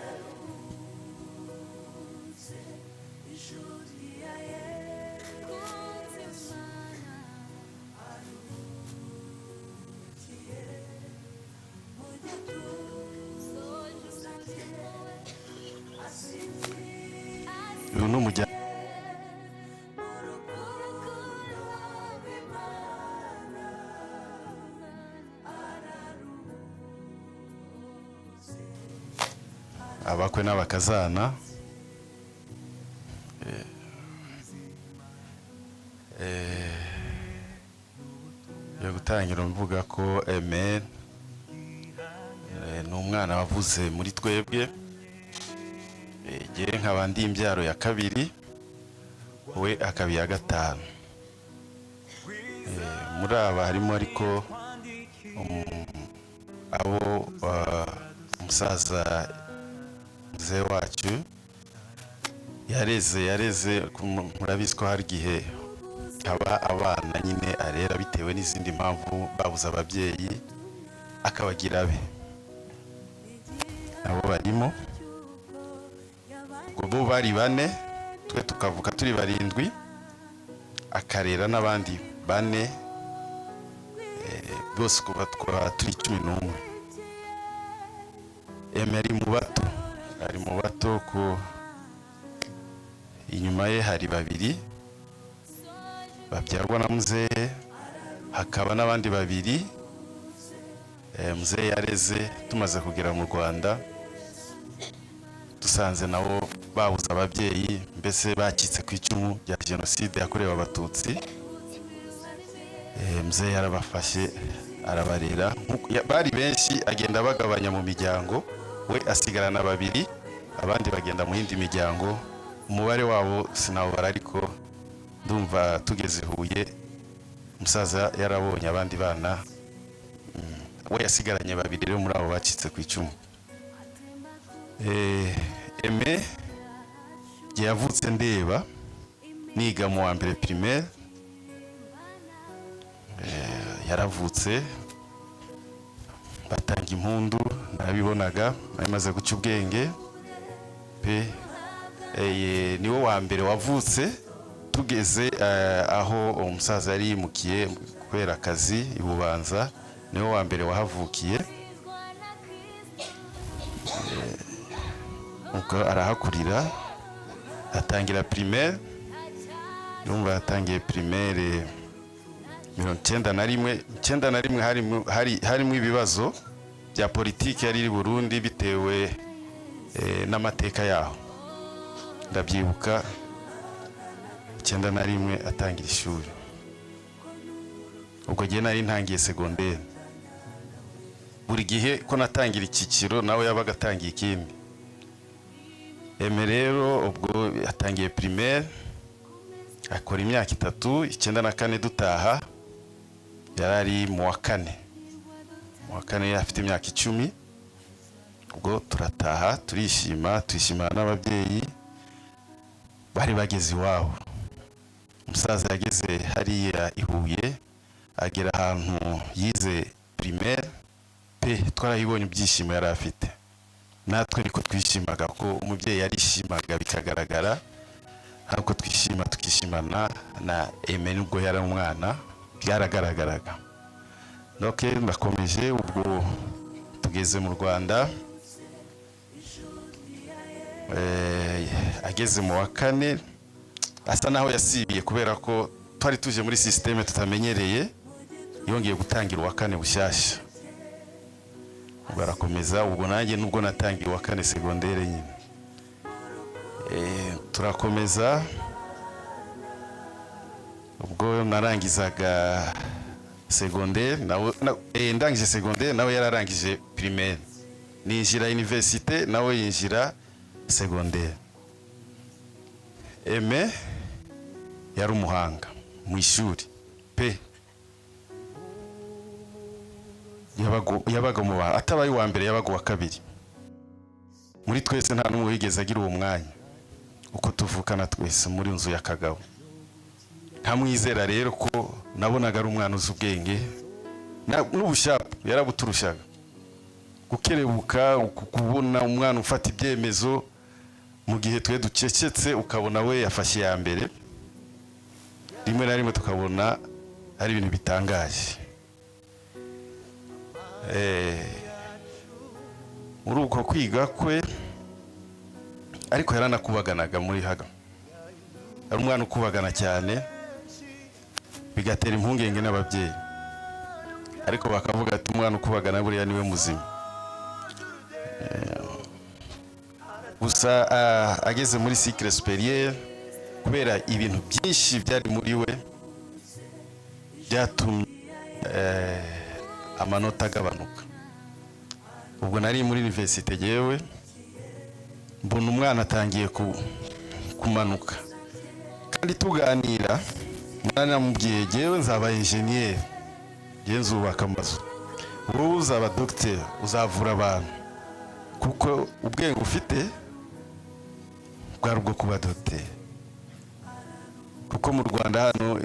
aruhutse, inshuti ya Yesu Imana aruhukiye mu gituza cye asinziriye. Uyu ni umuryango. Abakwe n'abakazana, yo gutangira mvuga ko Aime ni umwana wavuze muri twebwe. Jye nkaba ndi imbyaro ya kabiri, we akaba iya gatanu. Muri aba harimo ariko abo umusaza muzehe wacu yareze. Murabizi ko hari igihe haba abana nyine arera bitewe n'izindi mpamvu babuze ababyeyi, akabagira abe, nabo barimo. Ubwo bo bari bane, twe tukavuka turi barindwi, akarera n'abandi bane, bose kuva twaba turi 11. Aime ari mu bato, ari mu bato ko inyuma ye hari babiri babyarwa na muzehe, hakaba n'abandi babiri muzehe yareze tumaze kugera mu Rwanda, dusanze nabo babuze ababyeyi, mbese bacitse ku icumu rya jenoside yakorewe Abatutsi. Muzehe yarabafashe arabarera. Bari benshi, agenda abagabanya mu miryango, we asigarana babiri, abandi bagenda mu yindi miryango. Umubare wabo sinawubara, ariko ndumva tugeze Huye umusaza yarabonye abandi bana. We yasigaranye babiri rero muri abo bacitse ku icumu. Aime igihe yavutse ndeba niga mu wa mbere primaire. Yaravutse batanga impundu, narabibonaga, nari maze guca ubwenge pe. Niwe wa mbere wavutse tugeze aho umusaza yari yimukiye kubera akazi i Bubanza, niwe wa mbere wahavukiye. Ubwo arahakurira, atangira primaire. Urumva yatangiye primaire 91. 91 harimo ibibazo bya politiki yari iri Burundi bitewe n'amateka yaho. Ndabyibuka 91 atangira ishuri, ubwo gihe nari ntangiye segonderi. Buri gihe ko natangira icyiciro nawe yabaga atangiye ikindi. Aime rero ubwo yatangiye primaire akora imyaka 3, 94 dutaha yari ari mu wa kane. Mu wa kane yari afite imyaka 10. Ubwo turataha turishima, twishimana n'ababyeyi bari bageze iwabo. Umusaza yageze hariya i Huye, agera ahantu yize primaire pe, twarayibonye ibyishimo yari afite, natwe niko twishimaga, ko umubyeyi yarishimaga bikagaragara ntabwo twishima, tukishimana na Aime nubwo yari umwana, byaragaragaraga. Donc ndakomeje, ubwo tugeze mu Rwanda. Ageze mu wa kane asa naho yasibiye, kubera ko twari tuje muri système tutamenyereye, yongeye gutangira uwa kane bushyashya. Ubwo arakomeza, ubwo nanjye nubwo natangiye uwa kane segondere nyine. Turakomeza, ubwo narangizaga segondere nawe ndangije segondere nawe yararangije primaire, ninjira université nawe yinjira segondere. Aime yari umuhanga mu ishuri pe, yabaga mu bantu atabaye uwa mbere yabaga uwa kabiri muri twese. Nta n'umwe wigeze agira uwo mwanya uko tuvukana twese muri nzu ya Kagabo. Nkamwizera rero ko nabonaga ari umwana uzi ubwenge n'ubushapu yarabuturushaga, gukerebuka, kubona umwana ufata ibyemezo mu gihe twe ducecetse, ukabona we yafashe iya mbere. Rimwe na rimwe tukabona ari ibintu bitangaje. Muri uko kwiga kwe ariko yaranakubaganaga muri haga, ari umwana ukubagana cyane, bigatera impungenge n'ababyeyi, ariko bakavuga ati umwana ukubagana buriya niwe muzima. Gusa ageze muri cycle supérieur, kubera ibintu byinshi byari muri we, byatumye amanota agabanuka. Ubwo nari muri université, yewe, mbona umwana atangiye kumanuka. Kandi tuganira naramubwiye: "Jyewe nzaba enjeniyeri, jyewe nzubaka amazu, wowe uzaba dogiteri, uzavura abantu," kuko ubwenge ufite bwari ubwo kuba dogiteri. Kuko mu Rwanda hano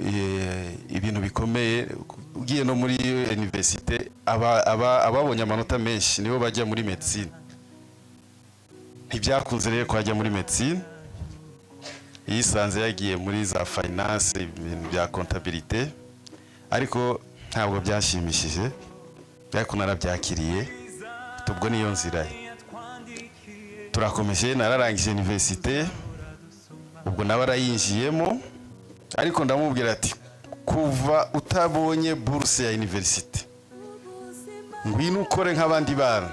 ibintu bikomeye, ugiye no muri université, ababonye amanota menshi nibo bajya muri medicine. Ntibyakunze rero ko ajya muri medicine, yisanze yagiye muri za finance, ibintu bya comptabilité. Ariko ntabwo byashimishije, ariko narabyakiriye, ubwo niyo nzira ye. Turakomeje, nararangije université, ubwo nawe arayinjiyemo. Ariko ndamubwira ati: "Kuva utabonye bourse ya université, ngwino ukore nk'abandi bana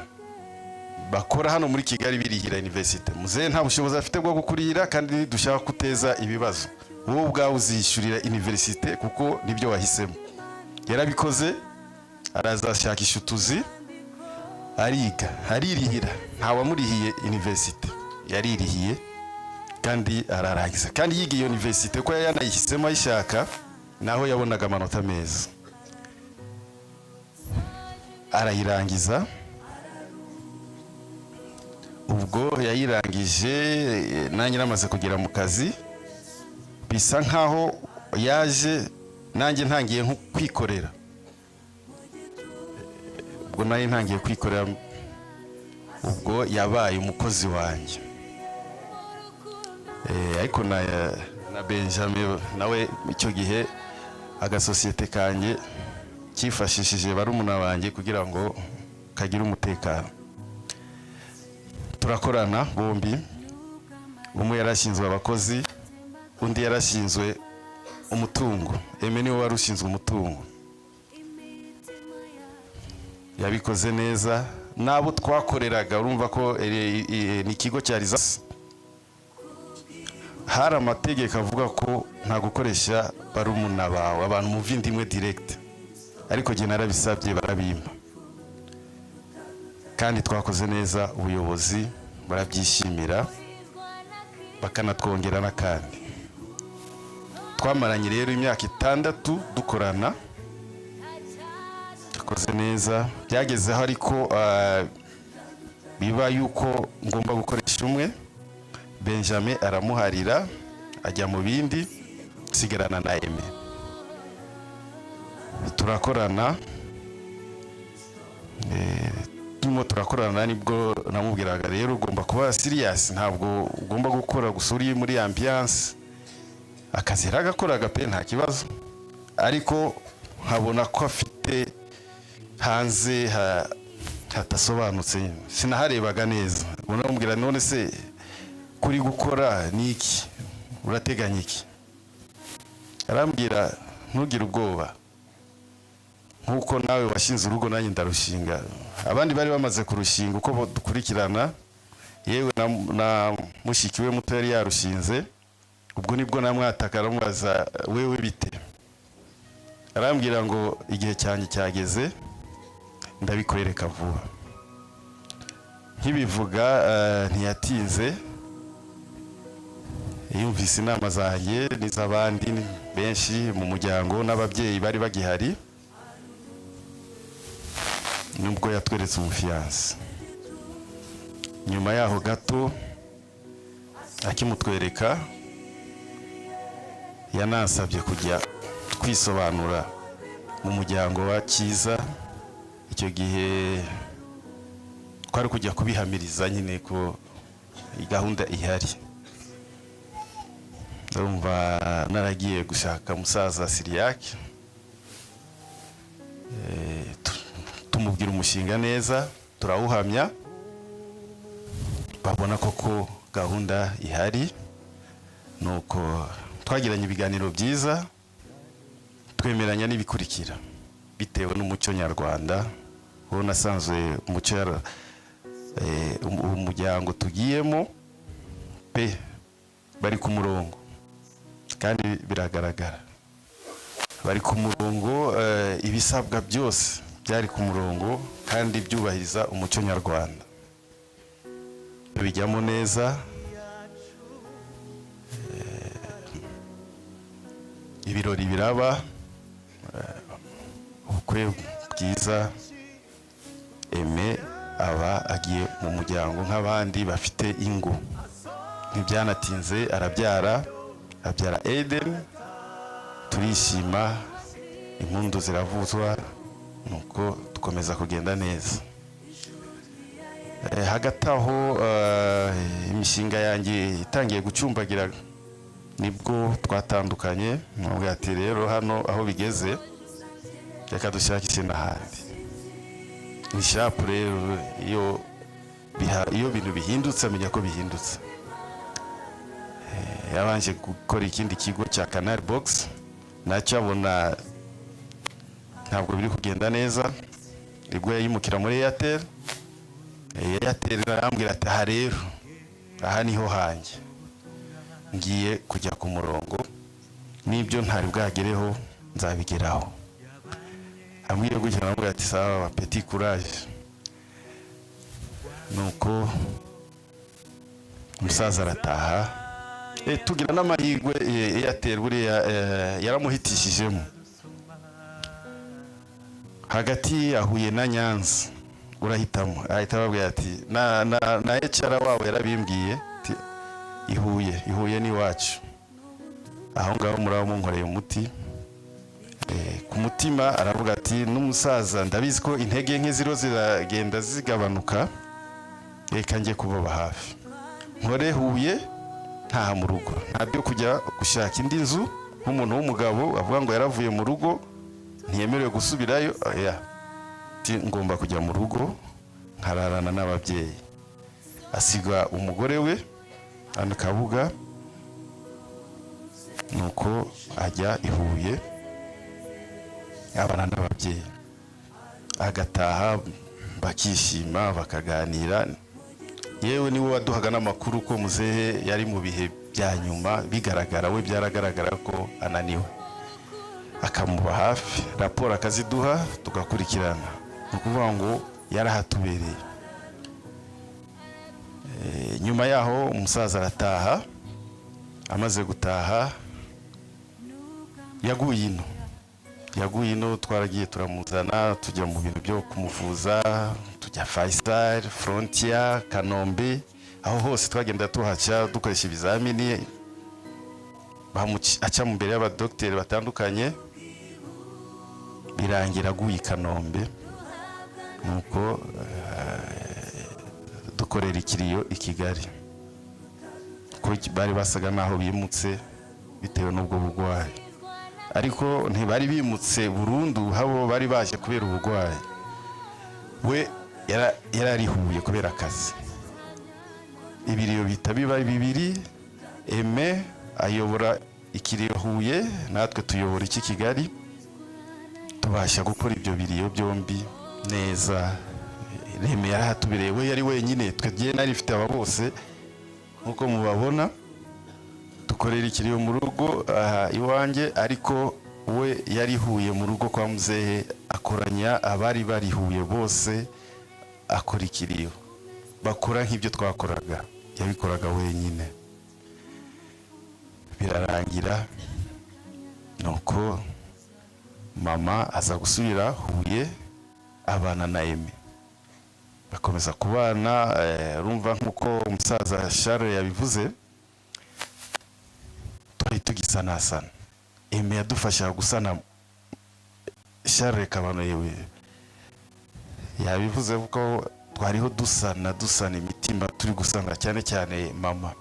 bakora hano muri Kigali birihira université. Muzehe nta bushobozi afite bwo kukurihira, kandi ntidushaka guteza ibibazo. Wowe ubwawe uzishyurira université kuko nibyo wahisemo." Yarabikoze, arazashakisha utuzi, ariga, aririhira. Ntawamurihiye université, yaririhiye kandi ararangiza. Kandi yiga iyo université ko yari yanayihisemo ayishaka, naho yabonaga amanota meza, arayirangiza. Ubwo yayirangije, nanjye namaze kugera mu kazi, bisa nkaho yaje nanjye ntangiye nko kwikorera. Ubwo nari ntangiye kwikorera, ubwo yabaye umukozi wanjye. Ariko na Benjamin nawe icyo gihe agasosiyete kanjye kifashishije barumuna banjye kugira ngo kagire umutekano. Turakorana bombi, umwe yarashinzwe abakozi, undi yarashinzwe umutungo. Aimé niwe wari ushinzwe umutungo, yabikoze neza. N'abo twakoreraga, urumva ko ni ikigo cya Rizasi, hari amategeko avuga ko nta gukoresha barumuna bawe, abantu muva inda imwe direct. Ariko jye narabisabye, barabimpa, kandi twakoze neza, ubuyobozi barabyishimira, bakanatwongera n'akandi. Twamaranye rero imyaka 6 dukorana, dukoze neza. Byagezeho ariko biba yuko ngomba gukoresha umwe. Benjamin aramuharira, ajya mu bindi, nsigarana na Aimé, turakorana. Turimo turakorana, nibwo namubwiraga: "Rero ugomba kuba serious, ntabwo ugomba gukora gusa uri muri ambiance." Akazi yaragakoraga pe, nta kibazo, ariko nkabona ko afite hanze hatasobanutse, sinaharebaga neza. Ubwo namubwira: "None se kuri gukora ni iki? Urateganya iki?" Arambwira: "Ntugire ubwoba, nk'uko nawe washinze urugo, nanjye ndarushinga." Abandi bari bamaze kurushinga uko dukurikirana, yewe na mushiki we muto yari yarushinze. Ubwo nibwo namwataka, aramubaza: "Wewe bite?" Arambwira ngo: "Igihe cyanjye cyageze, ndabikwereka vuba." Nkibivuga, ntiyatinze, yumvise inama zanjye n'iz'abandi benshi mu muryango n'ababyeyi bari bagihari, nubwo yatweretse umufiancé. Nyuma yaho gato akimutwereka, yanansabye kujya kwisobanura mu muryango wa Cyiza. Icyo gihe twari kujya kubihamiriza nyine ko iyi gahunda ihari. Ndumva naragiye gushaka musaza Siriyake, tumubwira umushinga neza, turawuhamya, babona koko gahunda ihari. Nuko twagiranye ibiganiro byiza, twemeranya n'ibikurikira bitewe n'umuco nyarwanda uwo nasanzwe umuco umuryango tugiyemo. Pe, bari ku murongo kandi biragaragara, bari ku murongo. Ibisabwa byose byari ku murongo kandi byubahiriza umuco nyarwanda, bijyamo neza. Ibirori biraba, ubukwe bwiza. Aime aba agiye mu muryango nk'abandi bafite ingo. Ntibyanatinze arabyara, abyara Eden. Turishima, impundu ziravuzwa, nuko dukomeza kugenda neza. Hagati aho, imishinga yanjye itangiye gucumbagira, nibwo twatandukanye. Nubwo ati: "Rero hano aho bigeze, reka dushakishe n'ahandi." Ni sharp rero, iyo ibintu bihindutse amenya ko bihindutse. Yabanje gukora ikindi kigo cya Canal Box, nacyo abona ntabwo biri kugenda neza, nibwo yayimukira muri Airtel. Airtel arambwira ati: "Aha rero, aha niho hanjye, ngiye kujya ku murongo, n'ibyo ntari bwagereho nzabigeraho." Ambwiye gutya, namubwira ati: "Sawa petit, courage." Nuko umusaza arataha. Tugira n'amahirwe, Airtel buriya yaramuhitishijemo. Hagati yahuye na Nyanza, urahitamo. Ahita ababwira ati na HR wabo yarabimbwiye ati: "Ihuye, ihuye n'iwacu aho ngaho muraba munkoreye umuti." Ku mutima aravuga ati: "N'umusaza ndabizi ko intege nke ziro ziragenda zigabanuka, reka njye kubaba hafi, nkore Huye ntaha mu rugo, nta byo kujya gushaka indi nzu nk'umuntu w'umugabo avuga ngo yaravuye mu rugo ntiyemerewe gusubirayo. Oya." Ati: "Ngomba kujya mu rugo nkararana n'ababyeyi." Asiga umugore we hano Kabuga, nuko ajya i Huye abana n'ababyeyi, agataha bakishima, bakaganira. Yewe, niwe waduhaga n'amakuru ko muzehe yari mu bihe bya nyuma bigaragara, we byaragaragara ko ananiwe, akamuba hafi, raporo akaziduha tugakurikirana. Ni ukuvuga ngo yarahatubereye. Nyuma yaho umusaza arataha. Amaze gutaha yaguye ino, yaguye ino. Twaragiye turamuzana, tujya mu bintu byo kumuvuza, tujya Faisal, Frontier, Kanombe, aho hose twagenda tuhaca dukoresha ibizamini, aca mu mbere y'abadogiteri batandukanye, birangira aguye i Kanombe. Nuko dukorera ikiriyo i Kigali, ko bari basaga n'aho bimutse bitewe n'ubwo burwayi, ariko ntibari bimutse burundu. Habo bari baje kubera uburwayi, we yararihuye kubera akazi. Ibiriyo bihita biba bibiri: Aime ayobora ikiriyo Huye, natwe tuyobora iki Kigali. Tubasha gukora ibyo biriyo byombi neza. Reme yarahatubereye, we yari wenyine, twe nari ifite aba bose nk'uko mubabona. Dukorera ikiriyo mu rugo aha iwanjye, ariko we yari Huye mu rugo kwa muzehe, akoranya abari bari Huye bose, akora ikiriyo, bakora nk'ibyo twakoraga, yabikoraga wenyine, birarangira. Nuko mama aza gusubira Huye, abana na Aime, bakomeza kubana. Urumva nk'uko umusaza Charles yabivuze, twari tugisanasana. Aime yadufashaga gusana. Charles Kabano yewe yabivuze ko twariho dusana, dusana imitima, turi gusana cyane cyane mama.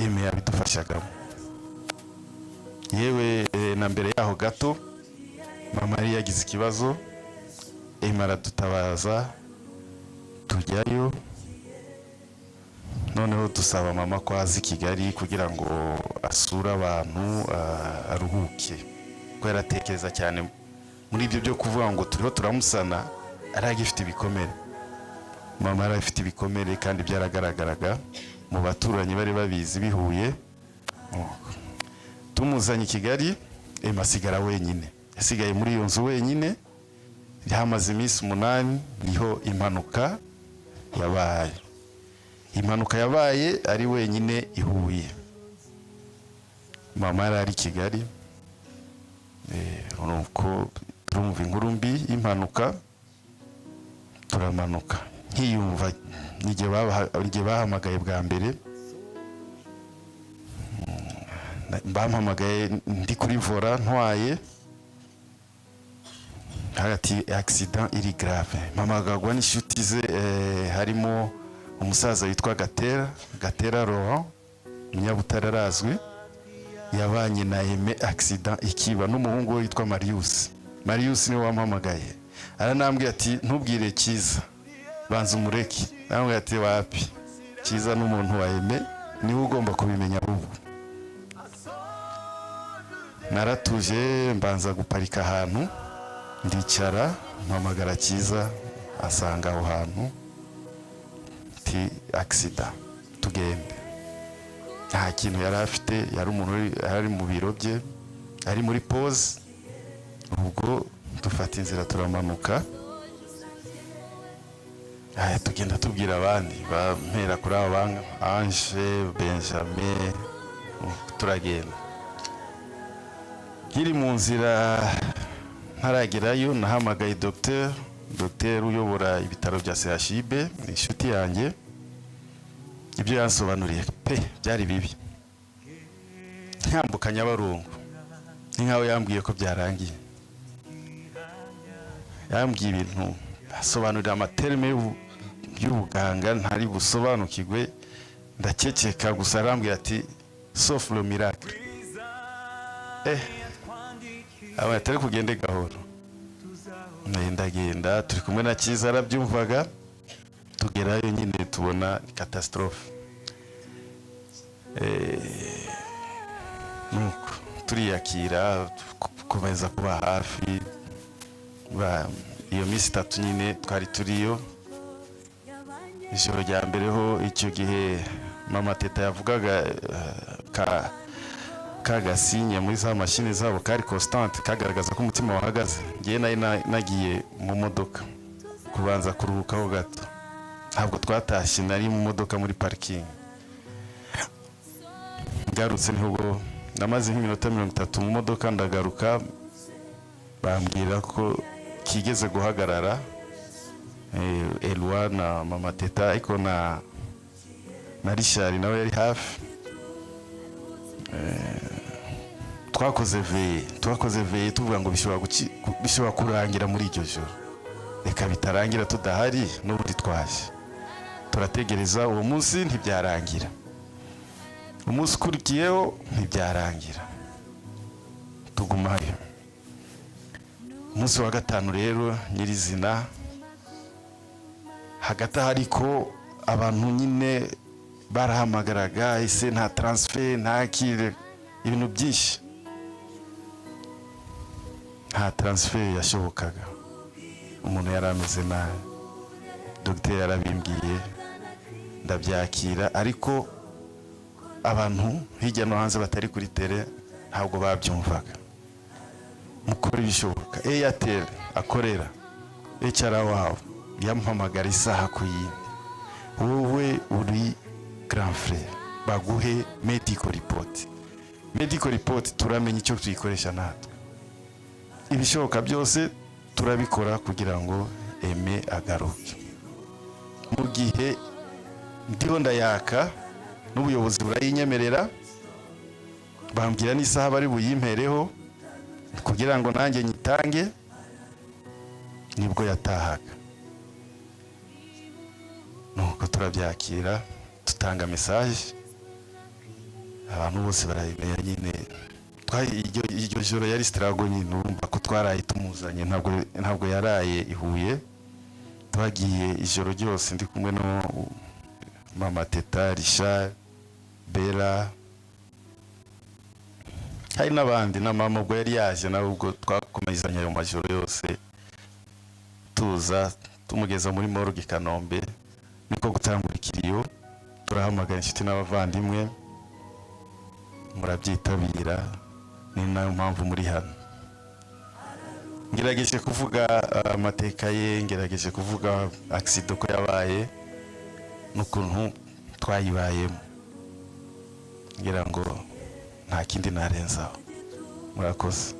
Aime yabidufashagamo. Yewe, na mbere yaho gato mama yari yagize ikibazo, Aime aradutabaza, tujyayo. Noneho dusaba mama ko aza i Kigali kugira ngo asure abantu, aruhuke, kuko yaratekereza cyane muri ibyo byo kuvuga ngo turiho turamusana, ari agifite ibikomere. Mama yari afite ibikomere kandi byaragaragaraga mu baturanyi, bari babizi bihuye. Tumuzanye i Kigali, Emma asigara wenyine, yasigaye muri iyo nzu wenyine. Hamaze iminsi 8 niho impanuka yabaye. Impanuka yabaye ari wenyine i Huye, mama yari ari i Kigali. Nuko turumva inkuru mbi y'impanuka, turamanuka. Nkiyumva igihe bahamagaye bwa mbere, bampamagaye ndi kuri volant ntwaye, hagati accident iri grave. Mpamagagwa n'inshuti ze, harimo umusaza witwa Gatera, Gatera Laurent, umunyabutare arazwi, yabanye na Aime accident ikiba, n'umuhungu we witwa Marius. Marius niwe wampamagaye, aranambwira ati: "Ntubwire Cyiza, banza umureke." Arambwira ati: "Wapi, Cyiza n'umuntu wa Aime, niwe ugomba kubimenya ahubwo." Naratuje, mbanza guparika ahantu, ndicara, mpamagara Cyiza, asanga aho hantu, ti accident, tugende. Nta kintu yari afite, yari umuntu yari mu biro bye, ari muri pause. Ubwo dufata inzira turamanuka. Aya, tugenda tubwira abandi, bampera kuri aba Ange, Benjamin, turagenda. Nkiri mu nzira ntaragerayo, nahamagaye docteur uyobora ibitaro bya CHUB, ni inshuti yanjye. Ibyo yansobanuriye pe byari bibi. Nkambuka Nyabarongo ni nkaho yambwiye ko byarangiye. Yambwiye ibintu, asobanurira ama termes y'ubuganga ntari busobanukirwe, ndakekeka gusa. Arambwira ati: "Sauf le miracle." Aba atari kugende gahoro. Ndagenda, turi kumwe na Cyiza, arabyumvaga. Tugerayo nyine tubona catastrophe. Nuko turiyakira, gukomeza kuba hafi. Iyo minsi 3 nyine twari turiyo. Ijoro rya mbere ho, icyo gihe mama Teta yavugaga, ka kagasinye muri za mashini zabo kari constante, kagaragaza ko umutima wahagaze. Ngewe nari nagiye mu modoka kubanza kuruhukaho gato, ntabwo twatashye, nari mu modoka muri parikingi. Ngarutse nibwo namaze nk'iminota 30 mu modoka, ndagaruka bambwira ko kigeze guhagarara. Eloi na mama Teta, ariko na Richard nawe yari hafi. Twakoze veillée tuvuga ngo bishobora kurangira muri iryo joro, reka bitarangira tudahari n'ubundi twaje. Turategereza, uwo munsi ntibyarangira, umunsi ukurikiyeho ntibyarangira, tugumayo. Umunsi wa gatanu rero nyirizina, hagati aho ariko abantu nyine barahamagaraga: ese nta transfert, nta kire, ibintu byinshi. Nta transfert yashobokaga, umuntu yari ameze nabi. Dogiteri yarabimbwiye, ndabyakira, ariko abantu hirya no hanze batari kuri terrain ntabwo babyumvaga. Mukora ibishoboka. Airtel akorera, HR wabo yamuhamagara isaha ku yindi: "Wowe uri grand frère, baguhe medical report. Medical report turamenya icyo tuyikoresha natwe. Ibishoboka byose turabikora kugira ngo Aime agaruke." Mu gihe ndiho ndayaka, n'ubuyobozi burayinyemerera, bambwira n'isaha bari buyimpereho kugira ngo nanjye nyitange, nibwo yatahaga. Nuko turabyakira, tutanga message, abantu bose barabimenya nyine. Iryo joro yari struggle nyine, urumva ko twaraye tumuzanye, ntabwo yaraye i Huye. Twagiye ijoro ryose ndi kumwe no mama Teta, Richard, Bella, hari n'abandi, na mama ubwo yari yaje nawe. Ubwo twakomezanya ayo majoro yose, tuza tumugeza muri morgue i Kanombe. Niko gutangura ikiriyo, turahamagara inshuti n'abavandimwe, murabyitabira, ni nayo mpamvu muri hano. Ngerageje kuvuga amateka ye, ngerageje kuvuga accident ko yabaye n'ukuntu twayibayemo. Ngira ngo nta kindi narenzaho. Murakoze.